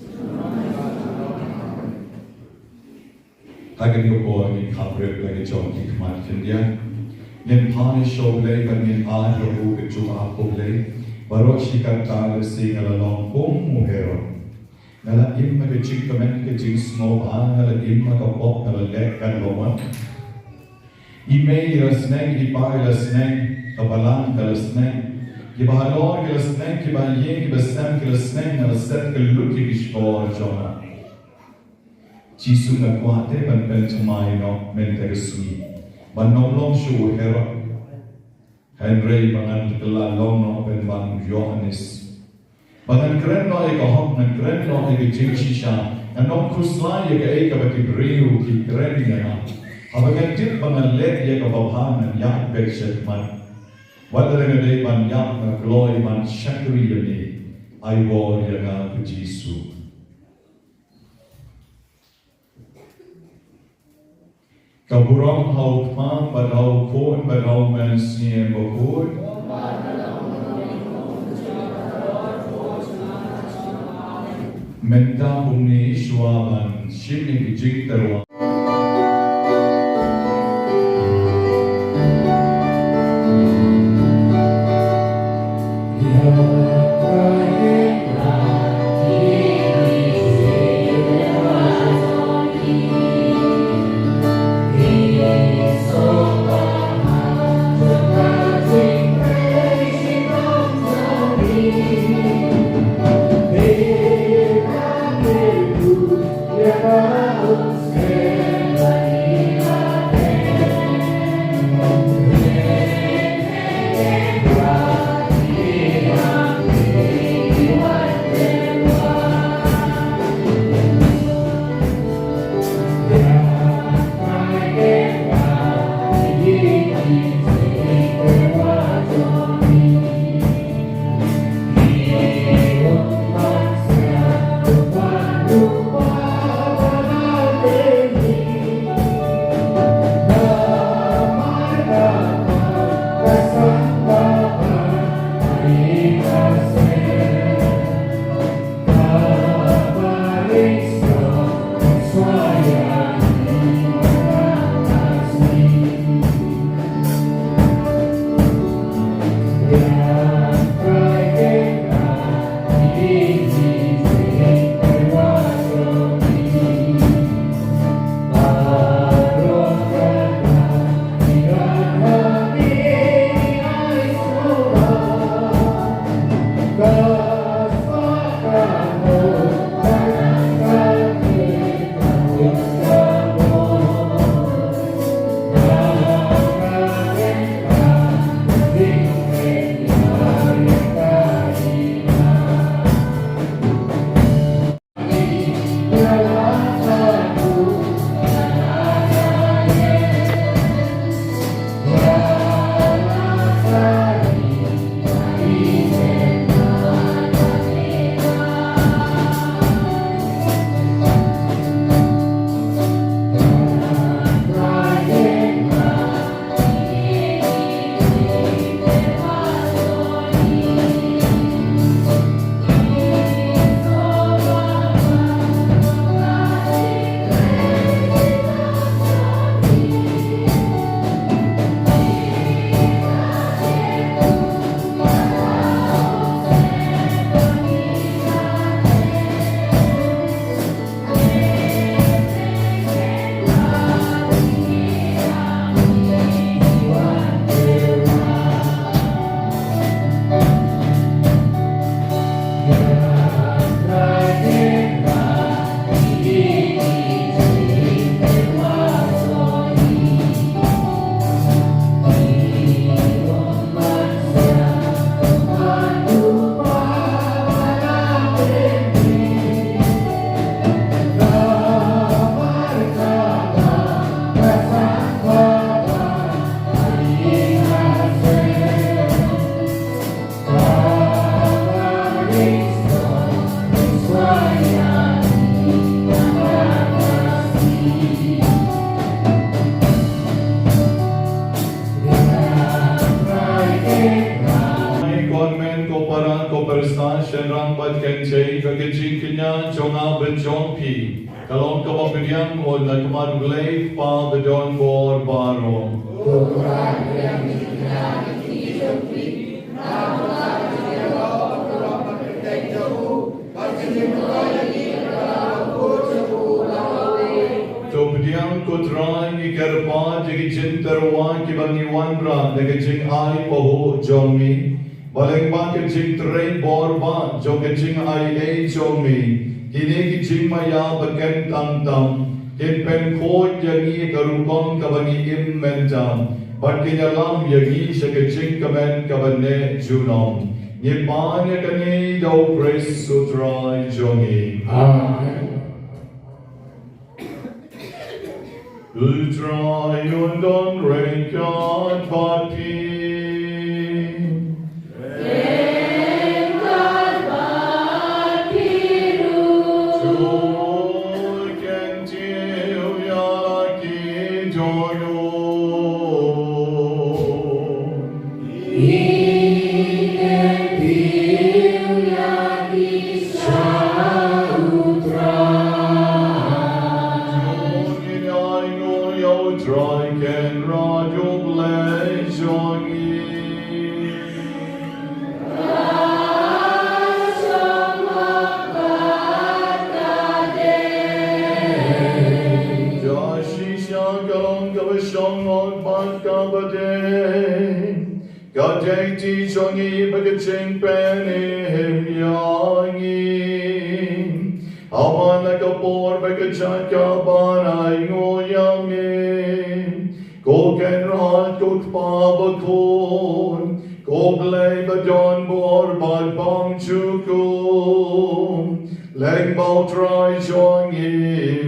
Ha kane ka por ngin kham rit la ka jong ki khmat khyndiat. Ngin pan sha U Blei bad ngin ai ïa u ka jubab, U Blei. Baroh shi katta lehse nga la long kum u Herod. Nga la im ha ka jingkmen ka jingsngewbha, nga la im ha ka pop, nga la leh kaba ym bha. I mei i la sneng, i pa i la sneng, ka Balang ka la sneng. Kiba halor ki la sneng, kiba ïing kiba sem ki la sneng, nga la set kyllut ïa ki shkor jong nga. Jisu, nga kwah te ban pynthymmai noh mynta ka sngi ban ym long shuh u Herod. Hynrei ba ngan kylla long noh ban long u Ïoannis. Ba ngan kren noh ïa ka hok, ngan kren noh ïa ka jingshisha. Ngan ym khuslai ïa kaei kaba ki briew ki kren ïa nga. Haba ngan tip ba ngan leh ïa kaba bha ngan ïaid beit shakhmat. Wat la nga dei ban ïap, nga kloi ban shakri ïa me. Ai bor ïa nga ko Jisu. Ka burom ha u Kpa bad ha u Khun bad ha u Mynsiem Bakhuid. Mynta kumne shuwa ban shim ïa ki jingtyrwa. Ko para, ko para, shynrang bad kynthei, ka jingkñia jong nga bad jong phi ka long kaba pdiang na ka khmat U Blei Kpa badon bor baroh. To pdiang ko Trai, ngi kyrpad ïa ki jingtyrwa kiba ngi wanrah da ka jingai pahuh jong ngi. Ba lyngba ka jingtrei bor ba jong ka jingai ei jong me, kine ki jingmaïa ba ken tang tam kin pynkhuid ïa ngi ha ka rukom kaba ngi im mynta, bad kin ïalam ïa ngi sha ka jingkmen kaba neh junom. Ngi pan ïa kane da u Khrist u Trai jong ngi. Amen. U Trai un don ryngkat bad phi. Ryngkat bad phi ruh. To kyntiew ïa la ki dohnud. Ngi kyntiew ïa ki sha u Trai. To ngin ainguh ïa u Trai Kynrad u Blei jong ngi. Ka shong bad ka dei. Shisha ka long, kaba shong bad kaba dei. Ka dei ti jong ngi bad ka jingpynim ïa ngi. Haba na ka por bad ka jaka ban ainguh ïa me, ko Kynrad, ko Kpa bakhuid, ko Blei badonbor bad bymjukut, lyngba u Trai jong ngi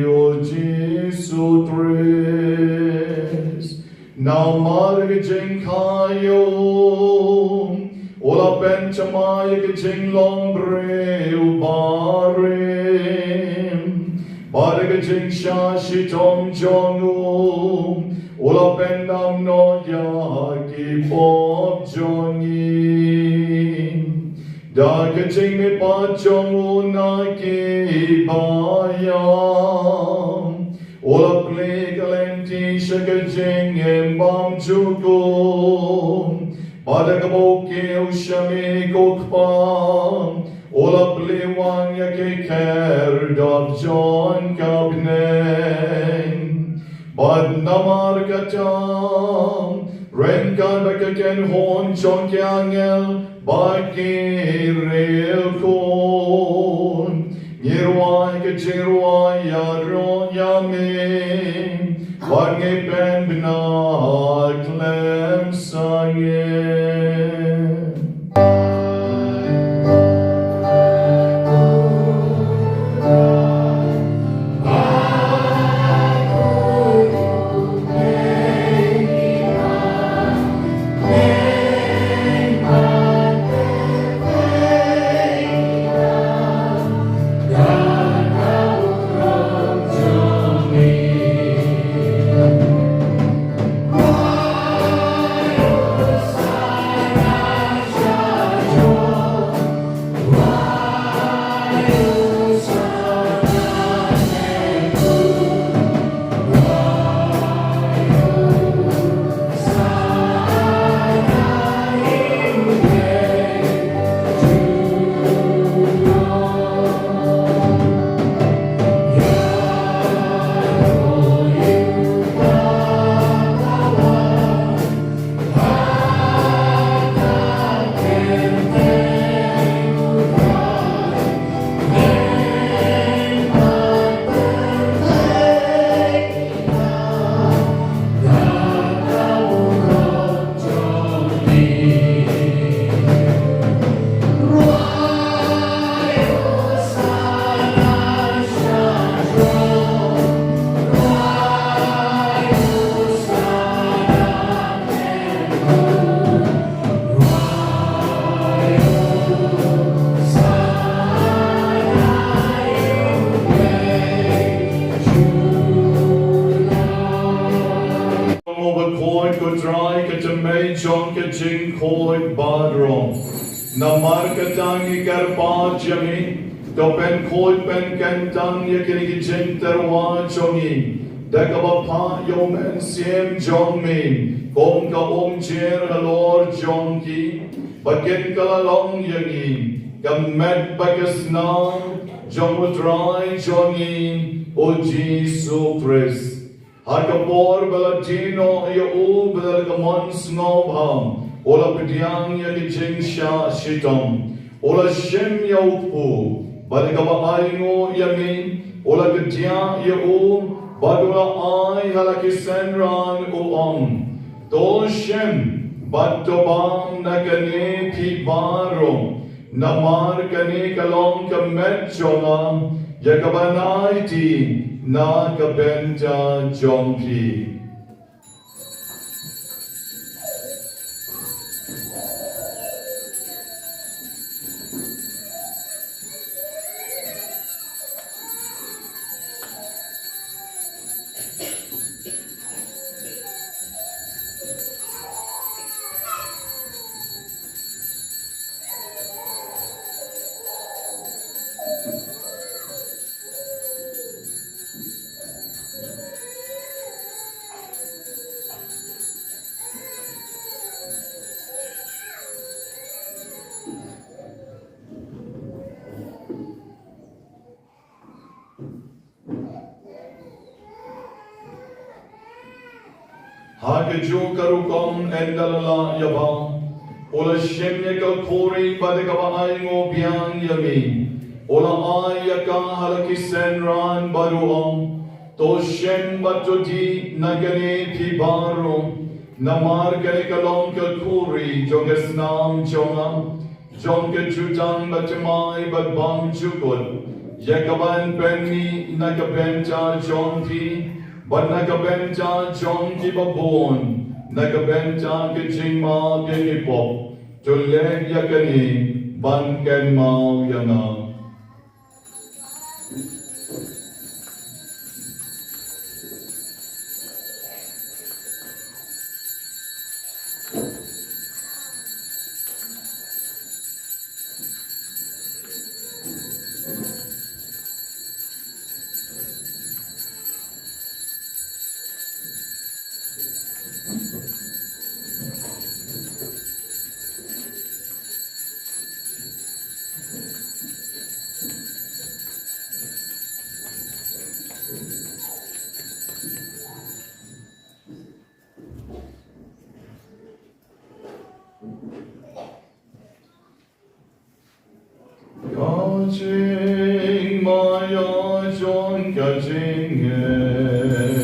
u Jisu Khrist. Namar ka jingkha ïa u, u la pynthymmai ïa ka jinglong briew barim. Bad da ka jingshah shitom jong u, u la pyndam noh ïa ki pop jong ngi. Da ka jingmihpat jong u na ki baïap, u la plie ka lynti sha ka jingim bymjukut. Bad da kaba u kiew sha me ko Kpa, u la plie wang ïa ki khyrdop jong ka bneng. Bad namar kata, ryngkat bad ka kynhun jong ki angel bad ki riewkhuid, ngi rwai ka jingrwai ïaroh ïa me, bad ngi pynbna khlem sangeh. Jong u bakhuid, ko Trai, ka thymmei jong ka jingkhuid baroh. Namar kata ngi kyrpad ïa me, to pynkhuid pynkyntang ïa kine ki jingtyrwa jong ngi da kaba phah ïa u Mynsiem jong me kum ka umjir halor jong ki, ba kin kylla long ïa ngi ka met bad ka snam jong u Trai jong ngi u Jisu Khrist. Ha ka por ba la die noh ïa u badal ka mon sngewbha, u la pdiang ïa ka jingshah shitom, u la shim ïa u kpu, bad da kaba ainguh ïa me, u la kdiah ïa u, bad u la ai ha la ki synran, u ong: To shim bad to bam na kane phi baroh, namar kane ka long ka met jong nga, ïa kaban aiti na ka bynta jong phi. Ha kajuh ka rukom ynda la lah ïa bam, u la shim ïa ka khuri bad da kaba ainguh biang ïa me, u la ai ïa ka ha la ki synran bad u ong: To shim bad to dih na kane phi baroh, namar kane ka long ka khuri jong ka snam jong nga, jong ka jutang bathymmai bad bymjukut, ïa kaban pynmih na ka bynta jong phi bad na ka bynta jong kiba bun, na ka bynta ka jingmap ïa ki pop. To leh ïa kane ban kynmaw ïa nga. Ka jingmaïa jong ka jingim.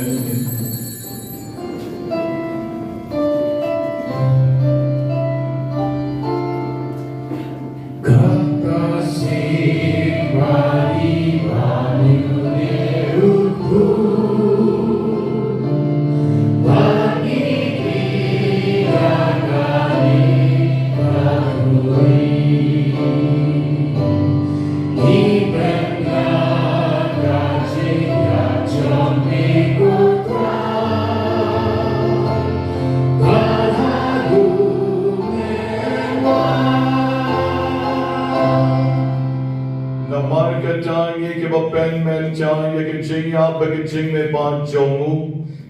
Kata sipari bani ne ruku. Namar kata ngi kiba pynmynta ïa ka jingïap bad ka jingmihpat jong u,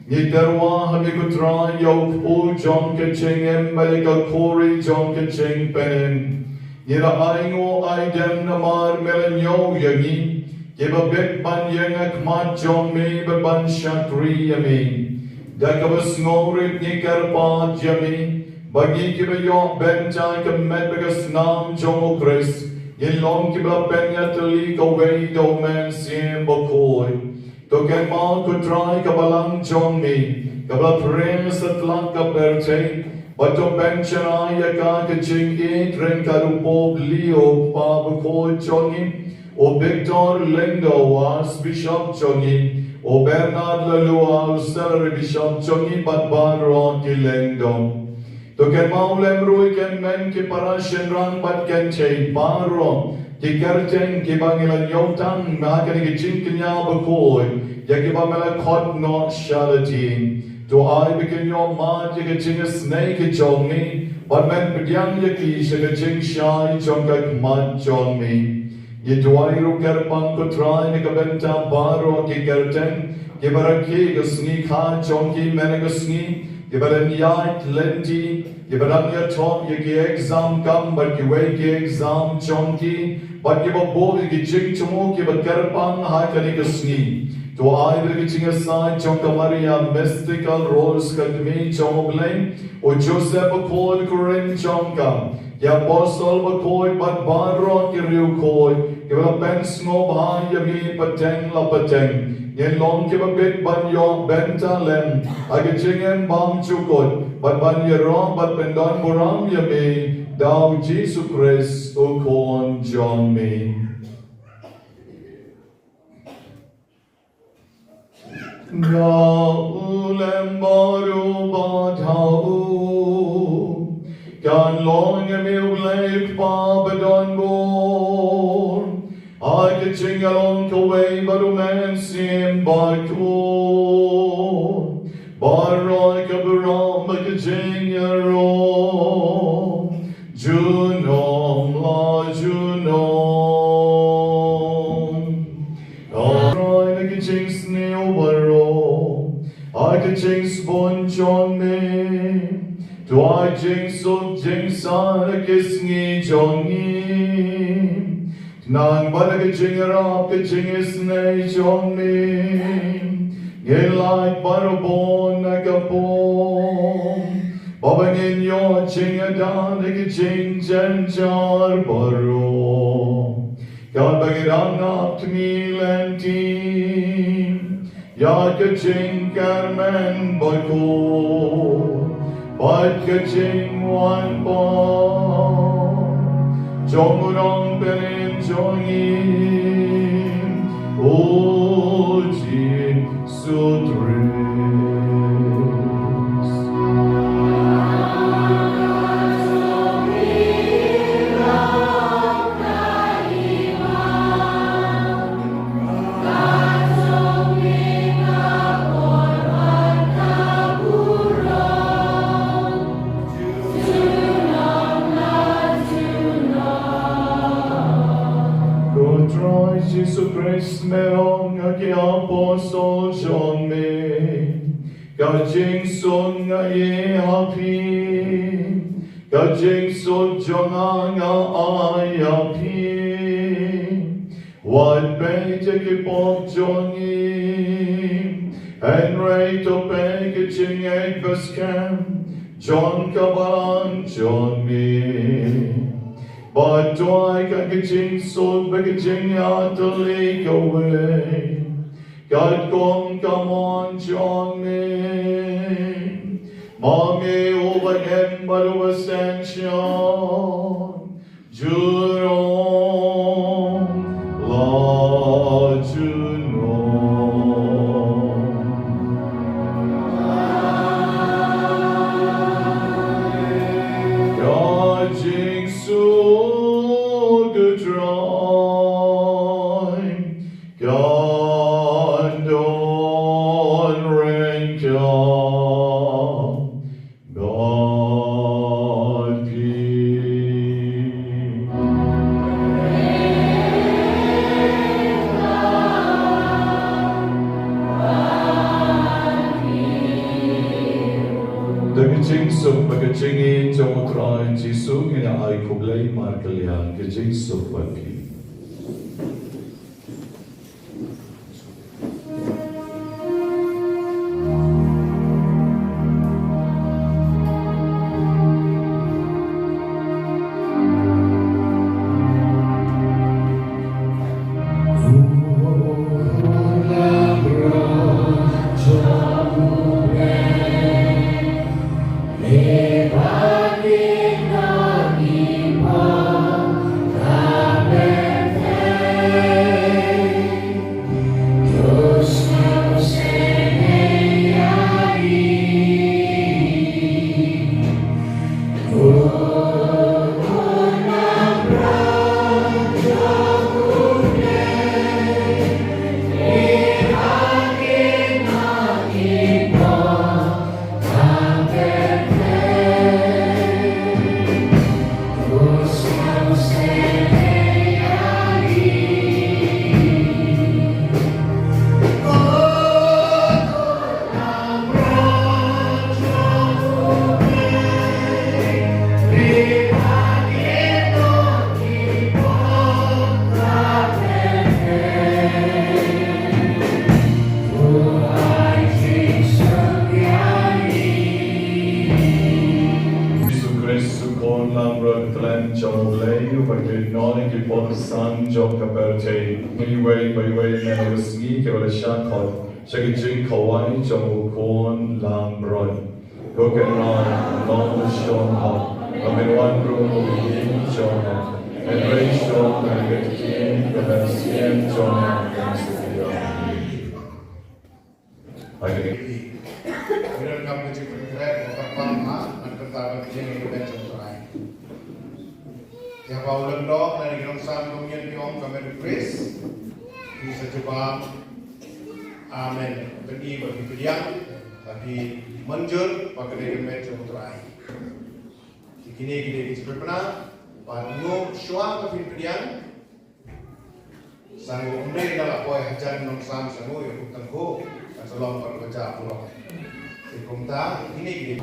ngi tyrwa ha me ko Trai ïa u kpu jong ka jingim bad ïa ka khuri jong ka jingpynim. Ngi la ainguh aidem namar me la ñiew ïa ngi, kiba bit ban ïeng ha khmat jong me bad ban shakri ïa me. Da kaba sngewrit ngi kyrpad ïa me, ba ngi kiba ïoh bynta ïa ka met bad ka snam jong u Khrist, ngin long kiba pynïatylli kawei da u Mynsiem Bakhuid. To kynmaw ko Trai ka balang jong me, kaba la pyrshang satlak ka pyrthei, bad to pynshai ïa ka ka jingïeit ryngkat u Pope Leo kpa bakhuid jong ngi, u Victor Lyngdoh u Archbishop jong ngi, u Bernard Lalua u Auxiliary Bishop jong ngi bad baroh ki lyngdoh. To kynmaw lem ruh ïa ki hynmen ki para shynrang bad kynthei baroh, ki kyrteng kiba ngi la ñiew tang na kane ka jingkñia bakhuid, ïa kiba me la khot noh sha lade. To ai ba kin ïoh mad ïa ka jingisynei ka jong me, bad men pdiang ïa ki sha ka jingshai jong ka khmat jong me. Ngi duwai ruh kyrpang ko Trai na ka bynta baroh ki kyrteng kiba rakhe ka sngi kha jong ki mynne ka sngi, kiba lynñiaid lynti, kiba dang ïathoh ïa ki exam kam bad kiwei ki exam jong ki, bad kiba buh ïa ki jingthmu kiba kyrpang ha kane ka sngi. To ai ba ki jingïasaid jong ka Maria Mystic Rose ka kmie jong U Blei, u Joseph bakhuid u kyrteng jong ka, ki apostol bakhuid bad baroh ki riewkhuid kiba la pynsngewbha ïa me pateng la pateng, ngin long kiba bit ban ïoh bynta lem ha ka jingim bymjukut bad ban ïaroh bad pyndonburom ïa me da U Jisu Khrist U Khun jong me. Nga u lem bad u bad ha u, kan long ïa me U Blei Kpa badonbor, ha ka jingïalong kawei bad U Mynsiem Bakhuid, baroh ka burom bad ka jingïaroh junom la junom. Trai na ka jingsniew baroh, ha ka jingsbun jong me, to ai jingsuk jingsaiñ ha ki sngi jong ngi. Khnang ba da ka jingïarap ka jingisynei jong me, ngin lait barabor na ka pop, ba ba ngin ïoh jingïada na ka jingjynjar baroh, katba ngi dang ap khmih lynti ïa ka jingkyrmen bakhuid bad ka jingwan pat jong U Nongpynim jong ngi, U Jisu Khrist. Ko Trai Jisu Khrist, me ong ha ki apostol jong me, ka jingsuk nga ai ha phi, ka jingsuk jong nga nga ai ha phi. Wat peit ïa ki pop jong ngi, hynrei to peit ïa ka jingngeit baskhem jong ka balang jong me. Bad to ai ka jingsuk bad ka jingïatylli kawei, katkum ka mon jong me. Ma me uba im bad uba synshar junom la junom. Ka jingsuk U Trai kan don ryngkat bad phi. Da ka jingsuk bad ka jingïeit jong U Trai Jisu ngin ïa ai khublei markylliang. Ka jingsuk bad phi. San jong ka pyrthei, iwei pa iwei na ka sngi kiba la shah khot sha ka jingkhawai jong u khun langbrot. Ko Kynrad, long u shong hok, ba men wan rung u ïing jong nga, men rei shong ha ka ktien ka mynsiem jong nga. Ngi donkam ka jingpynkhreh ba kyrpang ha, ngan pynta ban pdiang ïa ka met jong U Trai. Ïa ba u lyngdoh lane ki nongsam kumne ki ong ka met U Khrist. Phi sa jubab amen. Pyni ba phi pdiang, ba phi mynjur ba kane ka met jong U Trai. Te kine ki dei ki jingpynbna, bad ngi shuwa ba phin pdiang. Sa ngi ym dei na la poi hajan nongsam sa ngi ïa u tang ko. Kan sa long pat ka ja pulong. Te kumta kine ki dei.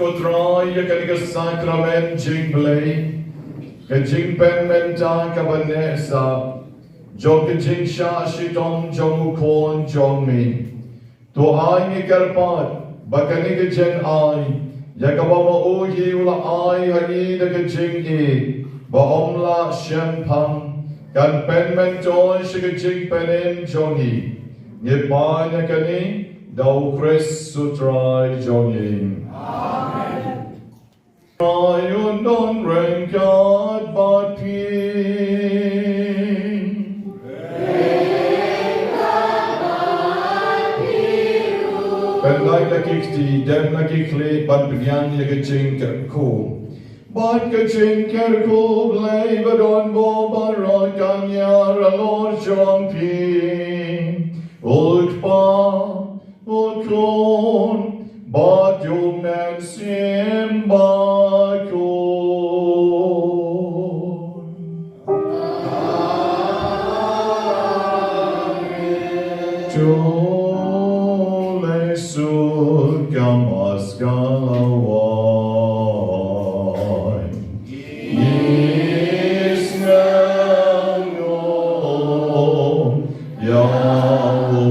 Ko Trai, ïa kane ka sakramen jingblei, ka jingpynmynta kaba neh sah jong ka jingshah shitom jong u Khun jong me. To ai ngi kyrpad ba kane ka jingai, ïa kaba ma u hi u la ai ha ngi da ka jingïeit ba ym lah shemphang, kan pynmyntoi sha ka jingpynim jong ngi. Ngi pan ïa kane da u Khrist u Trai jong ngi. Amen. Trai un don ryngkat bad phi. Pynlait la ki kti, dem la ki khlieh, ban pynïaid ïa ka jingkyrkhu. Bad ka jingkyrkhu Blei ba don bor baroh kan ïar halor jong phi. U Kpa, U Khun, bad U Mynsiem Bakhuid. To leit suk ka Mass ka la wan. Ngi sngew ïa u